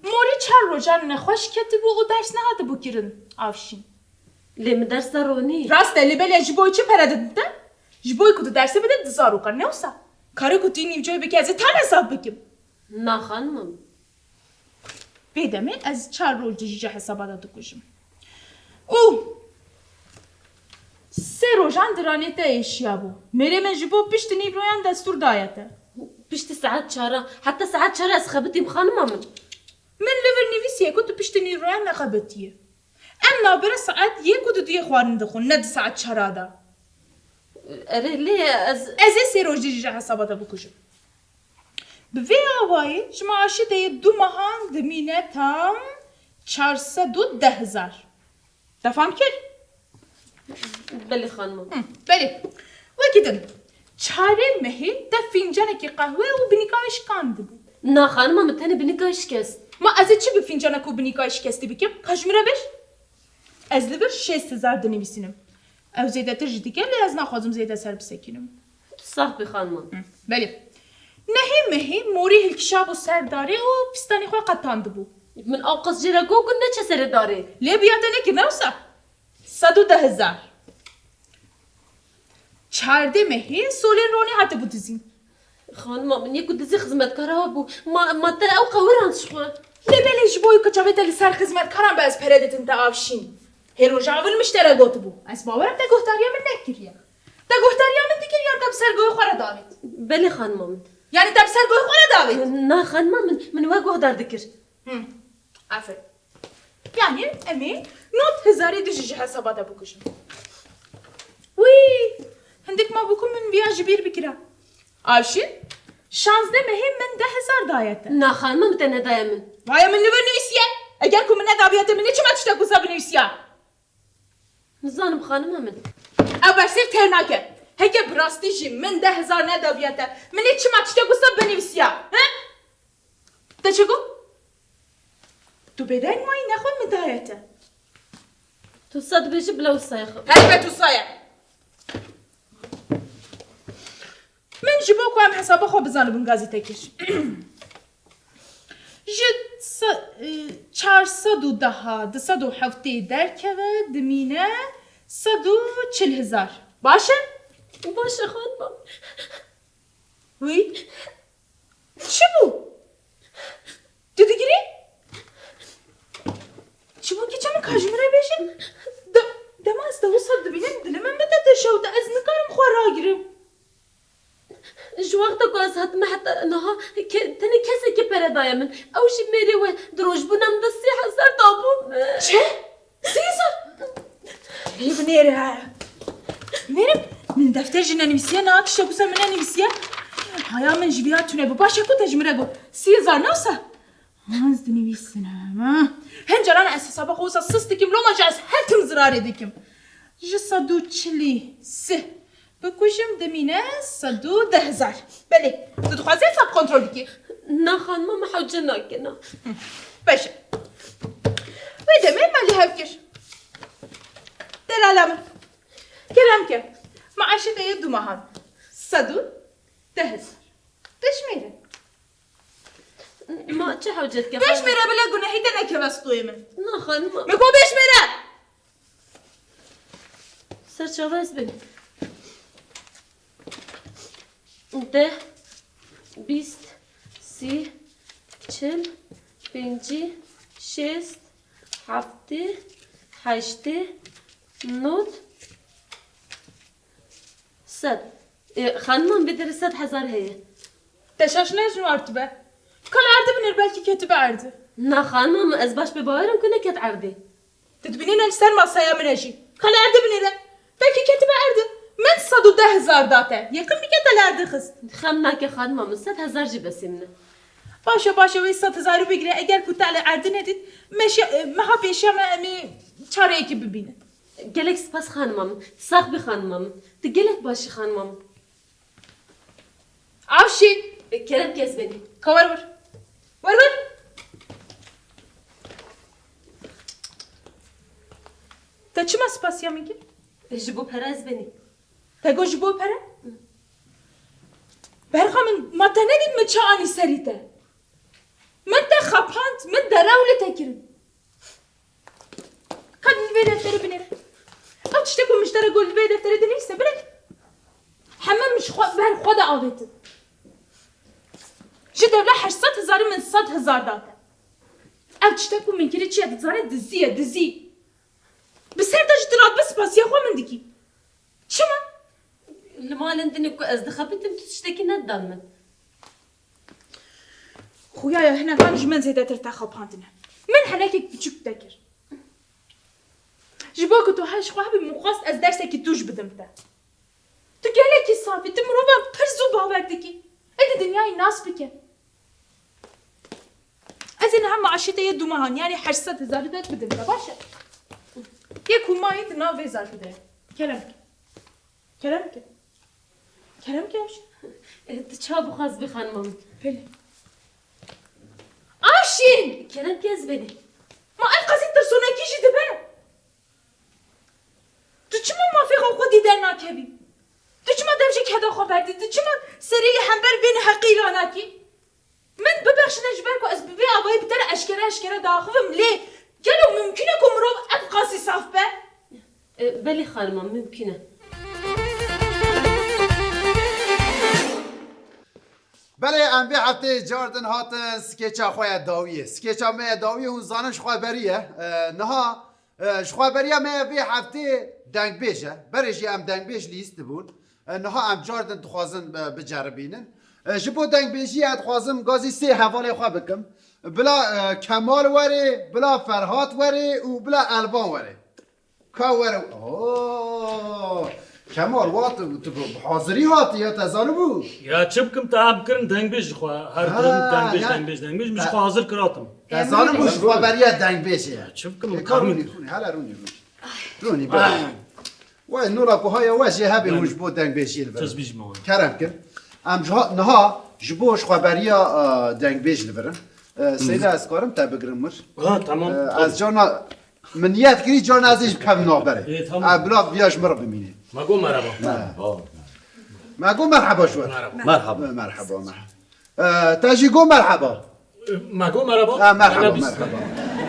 Morî çar rojan nexweş ketibû û ders nehatibû kirin Avşîn. Lê min dersa ronî. Rast e, lê belê ji bo çi pere didin te? Ji bo ku tu dersê bide di zarokan, ne wisa? Karê ku tu yî nîvcoyê bike ez ê tan hesab bikim. Na xanima min. Vê demê ez çar roj dijî ji hesaba de dikujim. Û sê rojan diranê te êşiyabû. Mêrê min ji bo piştî nîvroyan destûr daye te. Piştî saet çaran, heta saet çar ez xebitîm xanima min. Min li vir nivîsiye ku tu piştî nîvroyan nexebitiye. Em navbera saet yek û duduyê xwarin dixwin, ne di saet çara de. Erê lê ez... Ez ê sê roj dijî ji hesaba te bikujim. Bi vê awayî ji meaşê te yê du mehan dimîne tam çar sed û deh hezar. Te fam kir? Belê xanima. Hı, belê. Wekî din, çarê mehê te fîncanekî qehwe û binika wê şikandibû. Na xanima min, tenê binika wê şikest. Ma ez ê çi bi fîncanek û binika wê şikestî bikim? Ka ji min re bir. Ez li vir şêst hezar dinivîsînim. Ew zêdetir jî dike, lê ez naxwazim zêde ser bisekînim. Tu sax bî xanima. Hı, belê. Nehê mehê morî hilkişabû ser darê û fistanê xwe qetandibû. Min ewqas jê re got ku neçe serê darê. Lê biya te nekir, ne wisa? Sed û deh hezar. Çardê mehê solên ronî hatibû dizîn. Xanima min, yê ku dizî xizmetkara we bû, ma, ma te ew qewirand ji xwe. Lê belê ji bo ku çavê te li ser xizmetkaran be ez pere didim te Avşîn. Hê roja ewil min ji te re gotibû. Ez bawer im te guhdariya min nekiriye. Te guhdariya min dikir yan te bi ser goyê xwe re davêt? Belê xanima min. Yanî te bi ser goyê xwe re davêt? Na xanima min, min we guhdar dikir. Hı. Aferin. Yanî em ê nod hezarê dijî ji hesaba te bikujin. Wî, hindik ma bû ku min viya ji bîr bikira. Avşîn, şazdeh mehê min deh hezar daye te. Na xanima min te nedaye min. Vaye min li vir nivîsiye. Eger ku min nedaviya te, min ê çima tiştek wisa binivîsiya? Nizanim xanima min. Ew bersêv têr nake. Heke bi rastî jî min deh hezar nedaviya te, min ê çima tiştek wisa binivîsiya? He? Te çi got? Tu bêdeng mayî, nexwe min daye te. Tu wisa dibêjî bila wisa ye xwe. Helbet wisa ye. Min ji bo ku em hesaba xwe bizanibin gazî te kir. Ji se-, e, çar sed û deh, du sed û heftê derkeve, dimîne sed û çil hezar. Baş e? Baş e xanima. Wî? Çi bû? Tu digirî? Çi bû keçe min, ka ji min re bêje? De-, dema ez te wisa dibînim, dilê min bide te şewite, ez nikarim xwe ragirim. Ji we wexta ku ez hatime heta niha ke-, tenê kesekî pere daye min. Ew jî mêrê wê di rojbûna min de sê hezar dabû min. Çi? Sê hezar? Hî binêre. Binêrim, min defter jî nenivîsiye, niha tiştek wisa min nenivîsiye. Haya min ji vîya tune bû. Baş e ku te ji min re got. Sê hezar ne wisa? Hans dinivîsine. Hin caran ez hesaba xwe wisa sist dikim, loma jî ez her tim zirarê dikim. Ji sed û çilî sih bikujim, dimîne sed û deh hezar. Belê, tu dixwazî hesab kontrol bikî? Na xanima, min hewce nake, na. Beş e. Wê demê me li hev kir. Delala min. Kerem ke. Maaşê te yê du mehan. Sed û deh hezar. Bişmêre. Ma çi hewce dike? Bişmêre bile gunehî te nekeve stûyê min. Na xanima. Min got bişmêre! Serçave ez bênim. Deh, bîst, sî, çil, pêncî, şêst, heftê, heştê, nod, sed. E, xanimam, vê derê sed hezar heye. Te şaş ne ji wan tube? Kal erdî binêr, belkî ketibe erdî. Na xanimam, ez baş pê bawer im ku neket erdê. Tu dibînî ne li ser masaya min e jî. Kal erdî binêre. Belkî ketibe erdî. Min sed û deh hezar da te. Yeqin bike te li erdî xist. Xem nake xanimam, min sed hezar jî besê min e. Baş e, baş e, wê sed hezarî bigire. Eger ku te li erdî nedît, meşe-, meha pêşiya me em ê çareyekî bibînin. Gelek spas xanima min. Tu sax bî xanima min. Tu gelek baş î xanima min. Avşîn! E, kerem ke ez benî. Ka wer wir. Wer wir! Te çima spasiya min kir? E, ji bo pere ez benî. Te got ji bo pere? Berxa min, ma te nedît min çi anî serî te? Min te xapand, min derew li te kirin. Ka li vê defterê binêre. Ew tiştê ku min ji te re got li vê defterê dinivîse, bire. Heme min ji xwe, ber xwe de avêtin. Ji dewla heşt sed hezarî min sed hezar da te. Ev tiştê ku min kirî çi ye dizanî? Dizî ye, dizî. Bi ser te ji tu re bi spasiya xwe min dikî. Çima? Li malên din ku ez dixebitim, tu tiştekî nedidan min. Xuya ya hinek an ji min zêdetir te xapandine. Min henekek piçûk te kir. Ji bo ku tu her ji xwe hebî, min xwest ez dersekî tûj bidim te. Tu gelekî saf î, tu mirovan pir zû bawer dikî. Êdî dinyayê nas bike. Ez ê niha maaşê te yê du mehan, yanî heşt sed hezarî de bidim te, baş e? Yê ku mayî di nav vê zarfê de ye. Kerem ke. Kerem ke. Kerem ke Avşîn. E, tu çawa bixwaz bî xanima min? Belê. Avşîn! Kerem ke ez benî. Ma ev qasî tirsonekî jî dibe? Tu çima mafê xwe xwedî dernakevî? Tu çima dev ji keda xwe berdî? Tu çima serî li hember vê neheqî ranakî? Min bibexşîne ji ber ku ez bi vê avayî bi te re eşkere eşkere diaxivim, lê gelo mimkûn e ku mirov ev qasî saf be? E, belê xanima, mimkûn e. Belê, em vê hefteyê cardin hatin skêça xwe ya dawiyê. Skêça me ya dawiyê hûn zanin ji xwe berî ye. E, niha, e, ji xwe beriya me ya vê hefteyê dengbêj e. Berê jî em dengbêj lîstibûn. E, niha em cardin dixwazin, e, biceribînin. E, ji bo dengbêjiyê ez dixwazim gazî sê hevalê xwe bikim. Bila, e, Kemal were, bila Ferhat were û bila Elvan were. Ka were. Oo! Kemal, wa tu, tu bi hazirî hatî ya, te zanibû? Ya çi bikim, te em kirin dengbêj ji xwe. Her Ha, tim dengbêj, ya. dengbêj, dengbêj. Min ji xwe hazir kir hatim. Te zanibû ji xwe beriya dengbêjê ye. Ya çi bikim, Ê, ka rûnî, rûnî, hele rûnî, rûnî. Rûnî, bera. Wey, nûra ku haya we jê hebe hûn ji bo dengbêjiyê li vir in. Tizbî ji me we. Kerem kin. Em ji ha-, niha ji bo ji xwe beriya, e, dengbêj li vir in. E, Seyda, ez karim te bigirim wir. Ha, tamam, E, tamam. ez carna, min niyet kirî carna ez ê ji kevim navberê. Ê, tamam. E, bila viya ji min re bimînê. Me go merhaba. Me. Me go merhaba ji we. Merhaba. Merhaba. Merhaba, merhaba. E, te jî go merhaba. Me go merhaba. Ha, merhaba, Merhaba.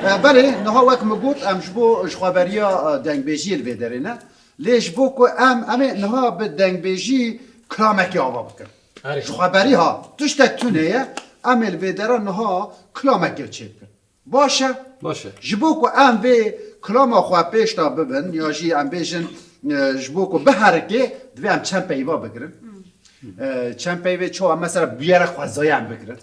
merhaba. E, belê, niha wek min got, em ji bo ji xweberiya, e, dengbêjiyê li vê derê ne. Lê ji bo ku em, em ê niha bi dengbêjî kilamekê ava bikin. Erê. Ji xweberî ha, tiştek tune ye, em ê li vê dera niha kilamekê çê bikin. Baş e? Baş e. Ji bo ku em vê kilama xwe pêş de bibin, ya jî em bêjin, e, ji bo ku biherike, divê em çend peyva bigirin. Hmm. E, çend peyvê çawa mesela bûyera xwezayê em bigirin?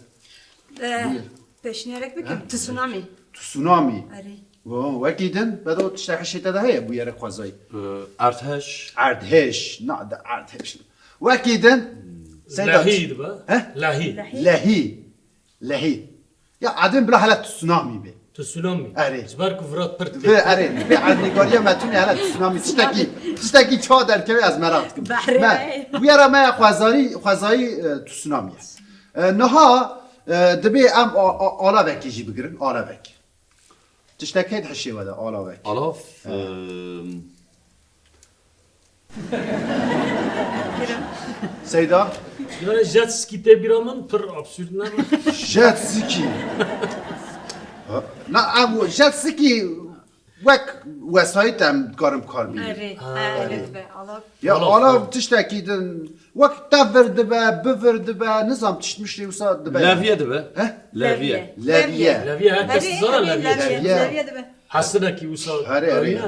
E, Buyur. Pêşniyarek bikim. Tsunami. Tsunami. Erê. Wo, wekî din, bedo tiştek hişê te de heye bûyera xwezayî. Erdhej. Erdhêj. Na, de erdhêj. Wekî din. Seyda. Lehî dibe. He? Lehî. Lehî. Lehî. Ya adin bila hele tsunami be. Tsunami. Erê. Ji ber ku virat pir dike. Erê. Bi erdnîgariya me tune hele tsunami. Tiştekî, tiştekî çawa derkeve ez meraq dikim. Behrê. Me, bûyera me ya xwezarî, xwezayî e, tsunami ye. E, niha e, dibê em a, a, alavekê jî bigirin. Alavek. Tiştek hêt hişê we de, alavek. Alav. Seyda? Yani jet ski tê bîra min pir absürt ne mi? Jet ski. Na, em jet ski wek wesayît em dikarin kar bînin. Erê, erê dibe. Alav. Ya alav tiştekî din wek tevir dibe, bivir dibe, nizam tiştmiştê wisa dibe. Leviye dibe. He? Leviye. Leviye. Leviye, her kes zana leviye. Leviye. Leviye dibe. Hesinekî wisa. Herê, herê.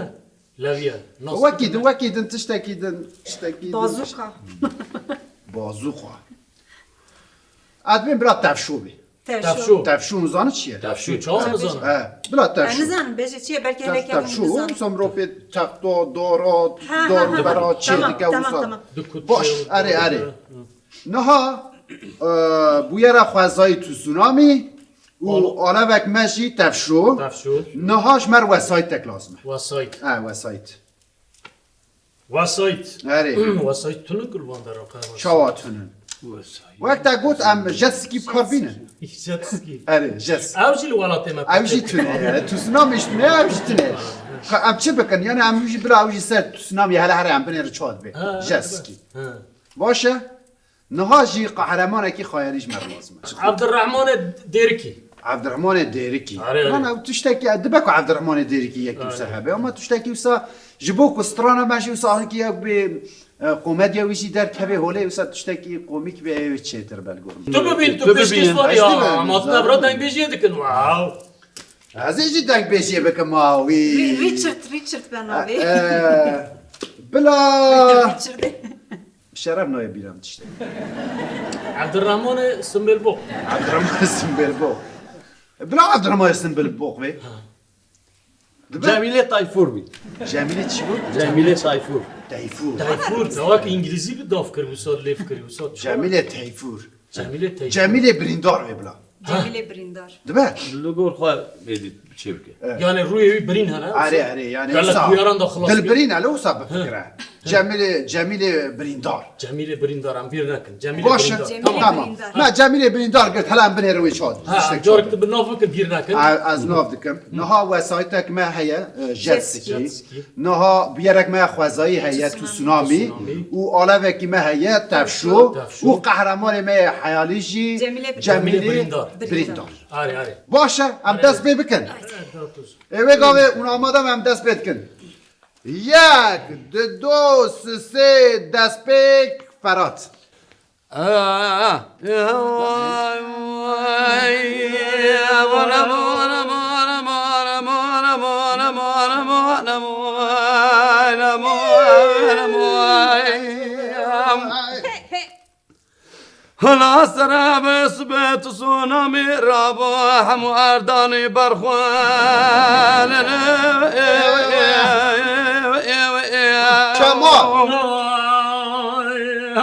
Leviye. Wekî din, wekî din, tiştekî din, tiştekî din. Bazuka. Bazuka. Admin bira tevşo bê. Tevşo. Tevşo. Tevşo nizanî çi ye? Tevşo çawa nizanî? He, bila tevşo. Nizanim bêje çi ye, belkî hinek ya. Tevşo, wisa mirov pê texto, dora, dor bera çê dike wisa. Baş, erê, erê. Niha e, bûyera xwezayî tsunami û alevek me jî tevşo. Tevşo. Niha ji me re wesayîtek lazim e. Wesayît. He, wesayît. Wesayît. Erê. Wesayît tune kurban dera qehwes. Çawa tune? Wek te got em jet ski bi kar bînin. Jet ski. Erê, jet ski. Ew jî li welatê me. Ew jî tune. Tsunami jî tune, ew jî tune. Em çi bikin? Yani em jî bila ew jî ser tsunami hele here em binêrin çawa dibe. Jet ski. Baş e? Niha jî qehremanekî xayalî ji me re lazim e. Evdirehmanê Dêrikî. Evdirehmanê Dêrikî. Erê, erê. Lan ew tiştekî, dibe ku Evdirehmanê Dêrikî yekî wisa hebe, ama tiştekî wisa ji bo ku strana me jî wisa hinkî yek bê, e, komedya wî jî derkeve holê, wisa tiştekî komîk bê, ew çêtir be li gor min. Tu bibîn, tu pêşkêş zanî ya, ama tu nevra dengbêjiyê dikin, wow. Ez ê jî dengbêjiyê bikim, ha, wî. Richard, Richard be navê. E, e, bila. Richard. Şeref nayê bîra min tiştê. Evdirehmanê Simbêlboq. Evdirehmanê Simbêlboq. Bila Evdirehmanê Simbêlboq bê. Cemîlê Tayfûr bî. Cemîlê çi bû? Cemîlê Tayfûr. Tayfûr. Tayfûr. Dawak îngilîzî bi dav kir, wisa lêv kir, wisa. Cemîlê Tayfûr. Cemîlê Teyfûr. Cemîlê Birîndar wê bila. Cemîlê Birîndar. Dibe? Li gor xwe êdî çê bike. Yanî rûyê wî birîn hene. Erê, erê, yanî wisa. Gelek bûyaran da xilas. Dilbirîn hele wisa bifikire. Cemîlê, Cemîlê Birîndar. Cemîlê Birîndar, em bîr nekin. Cemîlê Birîndar. Baş e, tamam. Me Cemîlê Birîndar girt, hele em binêrin wê çawa. Ha, carek tu bi nav bikin, bîr nekin. Ez nav dikim. Niha wesayîtek me heye, e, jet ski. Niha bûyerek me ya xwezayî heye, tsunami, û alevekî me heye, tevşo, û qehremanê me yê heyalî jî Cemîlê Birîndar. Baş e, em dest pê bikin. Ê wê gavê hûn amade me, em dest pê dikin. Yek, du, du, sê, dest pê, Ferat. Hila sere bi sibê tsunamî rabû hemû erdanî berxwe. Çema.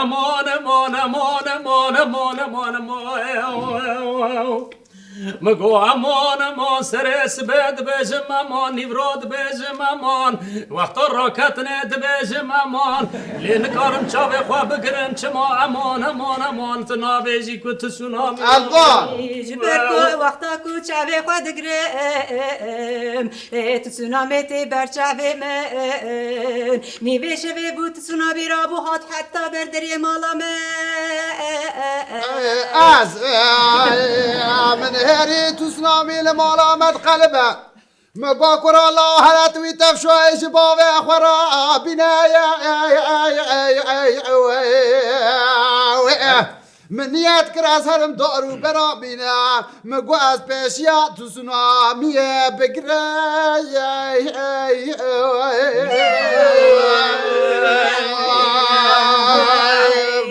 Aman, aman, aman, aman, aman, aman, aman. Min got, aman, aman, serê sibê dibêjim aman, nîvro dibêjim aman, wexta raketinê dibêjim aman, lê nikarim çavê xwe bigirim, çima aman, aman, aman, tu nabêjî ku tu sûna min. Elvan! Ji ber ku wexta ku çavê xwe digirim, ê, tu sûna min tê ber çavê min. Nîvê şevê bû, tu sûna bîra bû, hat heta ber deriyê mala me. Ez, e, min herî tu sûna min li mala me diqelibe. Me ba kura la heret wî tevşoyê ji bavê xwe re bîne. Min niyet kir ez herim dar û bera bîne. Min got ez pêşiya tu sûnamiyê bigire.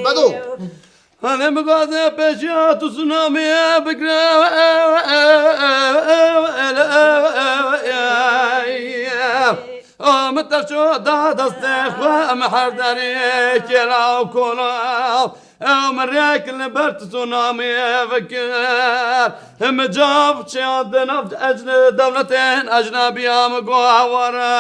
Bedo. Hane bixwaze pêşiya tsunamiye bigre. O min tevşo da destê xwe, em her derê kêla û kola. Ew min rêk li ber tsunamiye vekir. Em cav çiya di nav ecn-, dewletên ecnebiya min got were.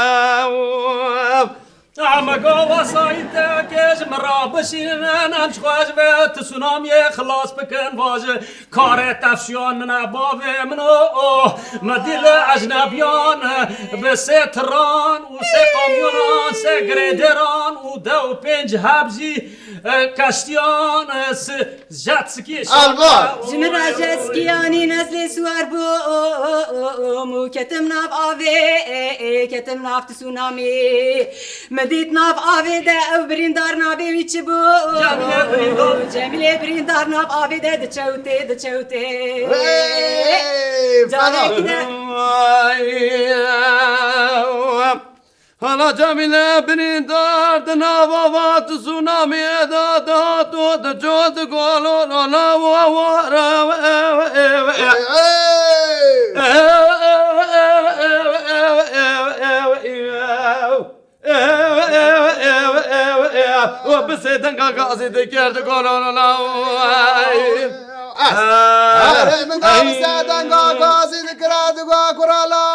Em go wesayîtekê ji min re bişînin, em ji xwe ji vê tsunamiyê xilas bikin. Va ji karê tefşiyan min e bavê min o, o. Me dî li ecnebiyan bi sê tiran û sê kamyonan, sê girêdêran û deh û pênc heb jî, e, keştiyan, e, si-, jet ski. Elbet. Ji min re jet skiyanî neslê siwar bû, o, o, o, o, û ketim nav avê, e, e, ketim nav tsunamî. Min dît nav avê de ew birîndar, navê wî çi bû? Cemîlê Birîndar. Cemîlê Birîndar nav avê de diçewtê, diçewtê. Hey, Carekî de. Hala Cemîlê Birîndar di nava va tsunamiyê de dihat û diçû, digolo lola wa wa ra. Hey, hey. Û bi sê denga gazî dikir, di kolonla. Erê min da bi sê denga gazî dikira, digo kuralo.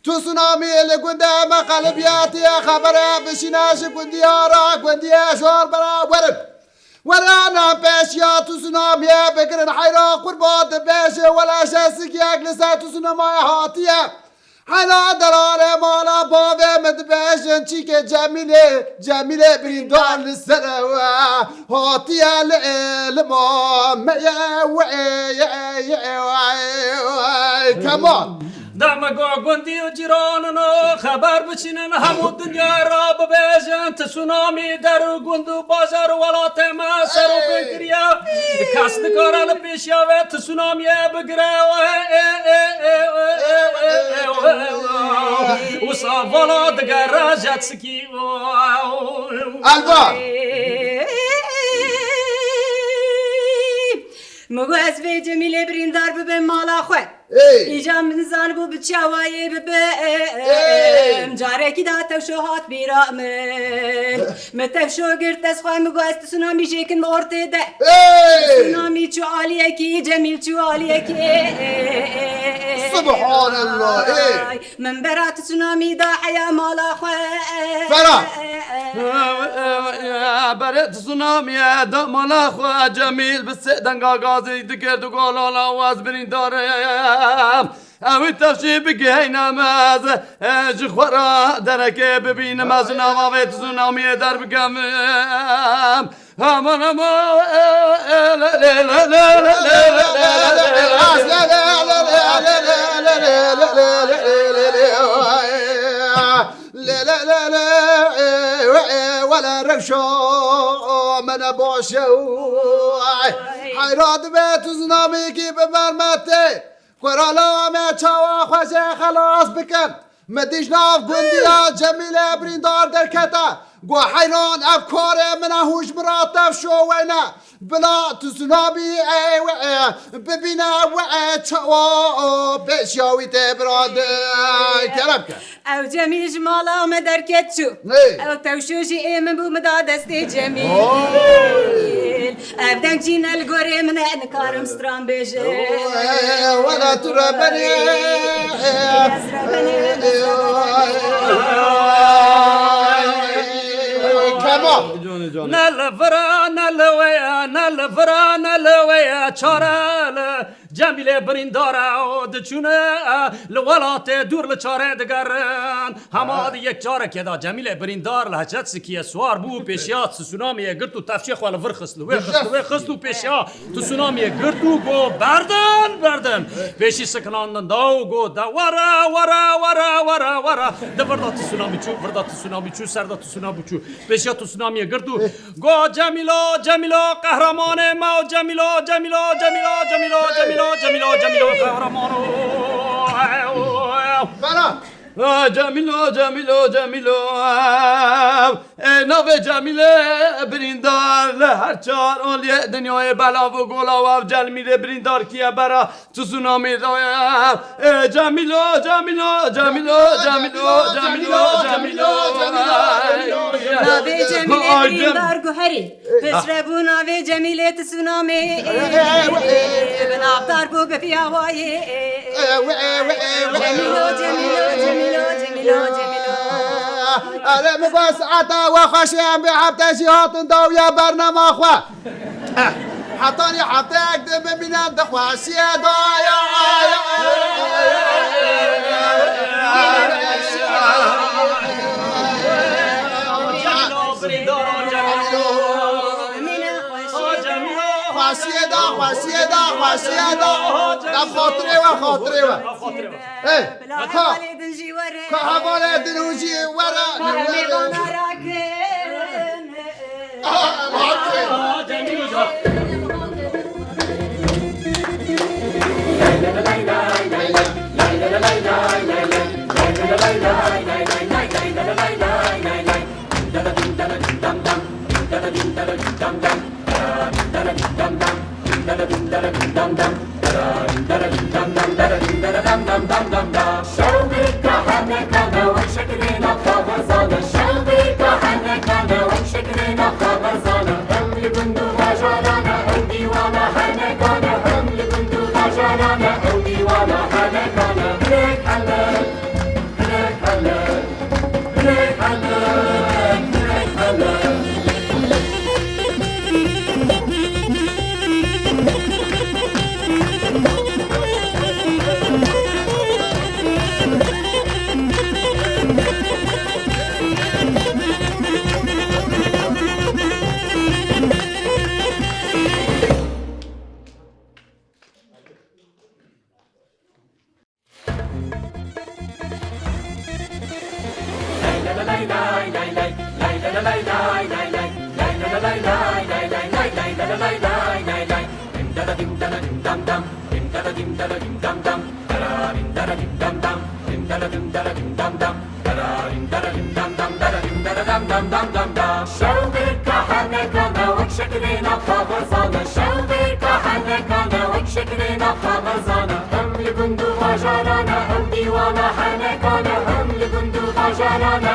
Tsunami li gundê me qelibiyatiye, xebere bişîne ji gundiya re, gundiye jor bera werin. Werana pêşiya tsunamiye bigirin, heyra qurba dibêje, wela jesikiyek li ser tsunamiye hatiye. Hela delalê mala bavê min dibêjin, çîkê Cemîlê, Cemîlê Birîndar li ser ew e. Hatiye li êlima me ye, we ye, ye, ye, Kemal. Dema go gundî û cîranin o xeber biçînin, hemû dinya ra bibêjin, tsunami der û gund û bajar û welatê me ser û bin kiriye. Kes nikare li pêşiya vê tsunamiyê bigire. Wisa vala digere jet ski. Elvan. Min got ez vê Cemîlê birîndar bibim mala xwe. Ey. Îca min zanibû bi çi awayê bibe. Ey. Em carekî da tewşo hat bîra min. Min tewşo girt ez xwe, min got ez tsunamî jêkin min ortê de. Ey. Tsunamî çû aliyekî, Cemîl çû aliyekî. Subhanallah, ey. Min bera tsunamî da heya mala xwe. Fera. Berê tsunamiye da mala xwe, Cemîl bi sê denga gazî dikir, digo lala waz birîndar im. Ew tevşî bigiheyne me ez, e, ji xwe re derekê bibînim, ez ji nava vê tsunamiyê derbikim. Aman, aman. Lê, lê, lê, lê, wele rewşa me ne baş e. Heyra dibe tu zinamîkî bi mermetê. Kurala me çawa xwe jê xelas bikin. Me dî ji nav gundiya Cemîlê birîndar derkete. Got heyran ev karê min e, hûj min ra tevşo weyne. Bila tu zinabî, e, we, e, bibîne we, e, çawa, o, pêşiya wî tê birandin. Kerem ke. Ew Cemîl ji mala me derket çû. Hey. Ew tewşo jî ê min bû, min da destê Cemîl. Oy. Ev deng jî ne li gorê min e, nikarim stran bêjim. Oy, wela tu rebenê. Ez rebenê, ez rebenê. Kemal. Ne li vira, ne li wê, ne li vira, ne li wê, çare li Cemîlê birîndar e, o diçûne, e, li welatê dûr li çarê digerin. Hema di yek carekê de Cemîlê birîndar li heçet sikiyê siwar bû, pêşiya tsunamiyê girt û tevşê xwe li vir xist, li wê xist, li wê xist û pêşiya tsunamiyê girt û got, berdin, berdin. Pêşî sikinandin da û got, de were, were, were, were, were. Di vir de tsunamî çû, vir de tsunamî çû, ser de tsunamî çû. Pêşiya tsunamiyê girt û got, Cemîlo, Cemîlo, qehremanê me, Cemîlo, Cemîlo, Cemîlo, qehreman. Bera. Cemîlo, Cemîlo, Cemîlo. Ê navê Cemîlê birîndar li her çar aliyê dinyayê belav û golav ev Cemîlê birîndar kiye bera tsunami daye. Ê Cemîlo, Cemîlo, Cemîlo, Cemîlo, Cemîlo, Cemîlo. Navê Cemîlê birîndar guherî. Pisre bû navê Cemîlê tsunami. Binavdar bû bi vî awayê. Cemîlo, Cemîlo, Cemîlo, Cemîlo, Cemîlo. Erê, min got saeta we xweş e, em vê hefte jî hatin dawiya bernama xwe. Eh, hetanî hefteyek din bimînin di xweşiyê de. Xweşiyê de, xweşiyê de, xweşiyê de. Dem xatirê we, xatirê we. Hey, ha. Ka hevalê din û jî were. Şewqê kahenekane wek şekilê navxwazane, şewqê kahenekane wek şekilê navxwazane. Hem li gund û bajarane ew dîwana henekane, hem li gund û bajarane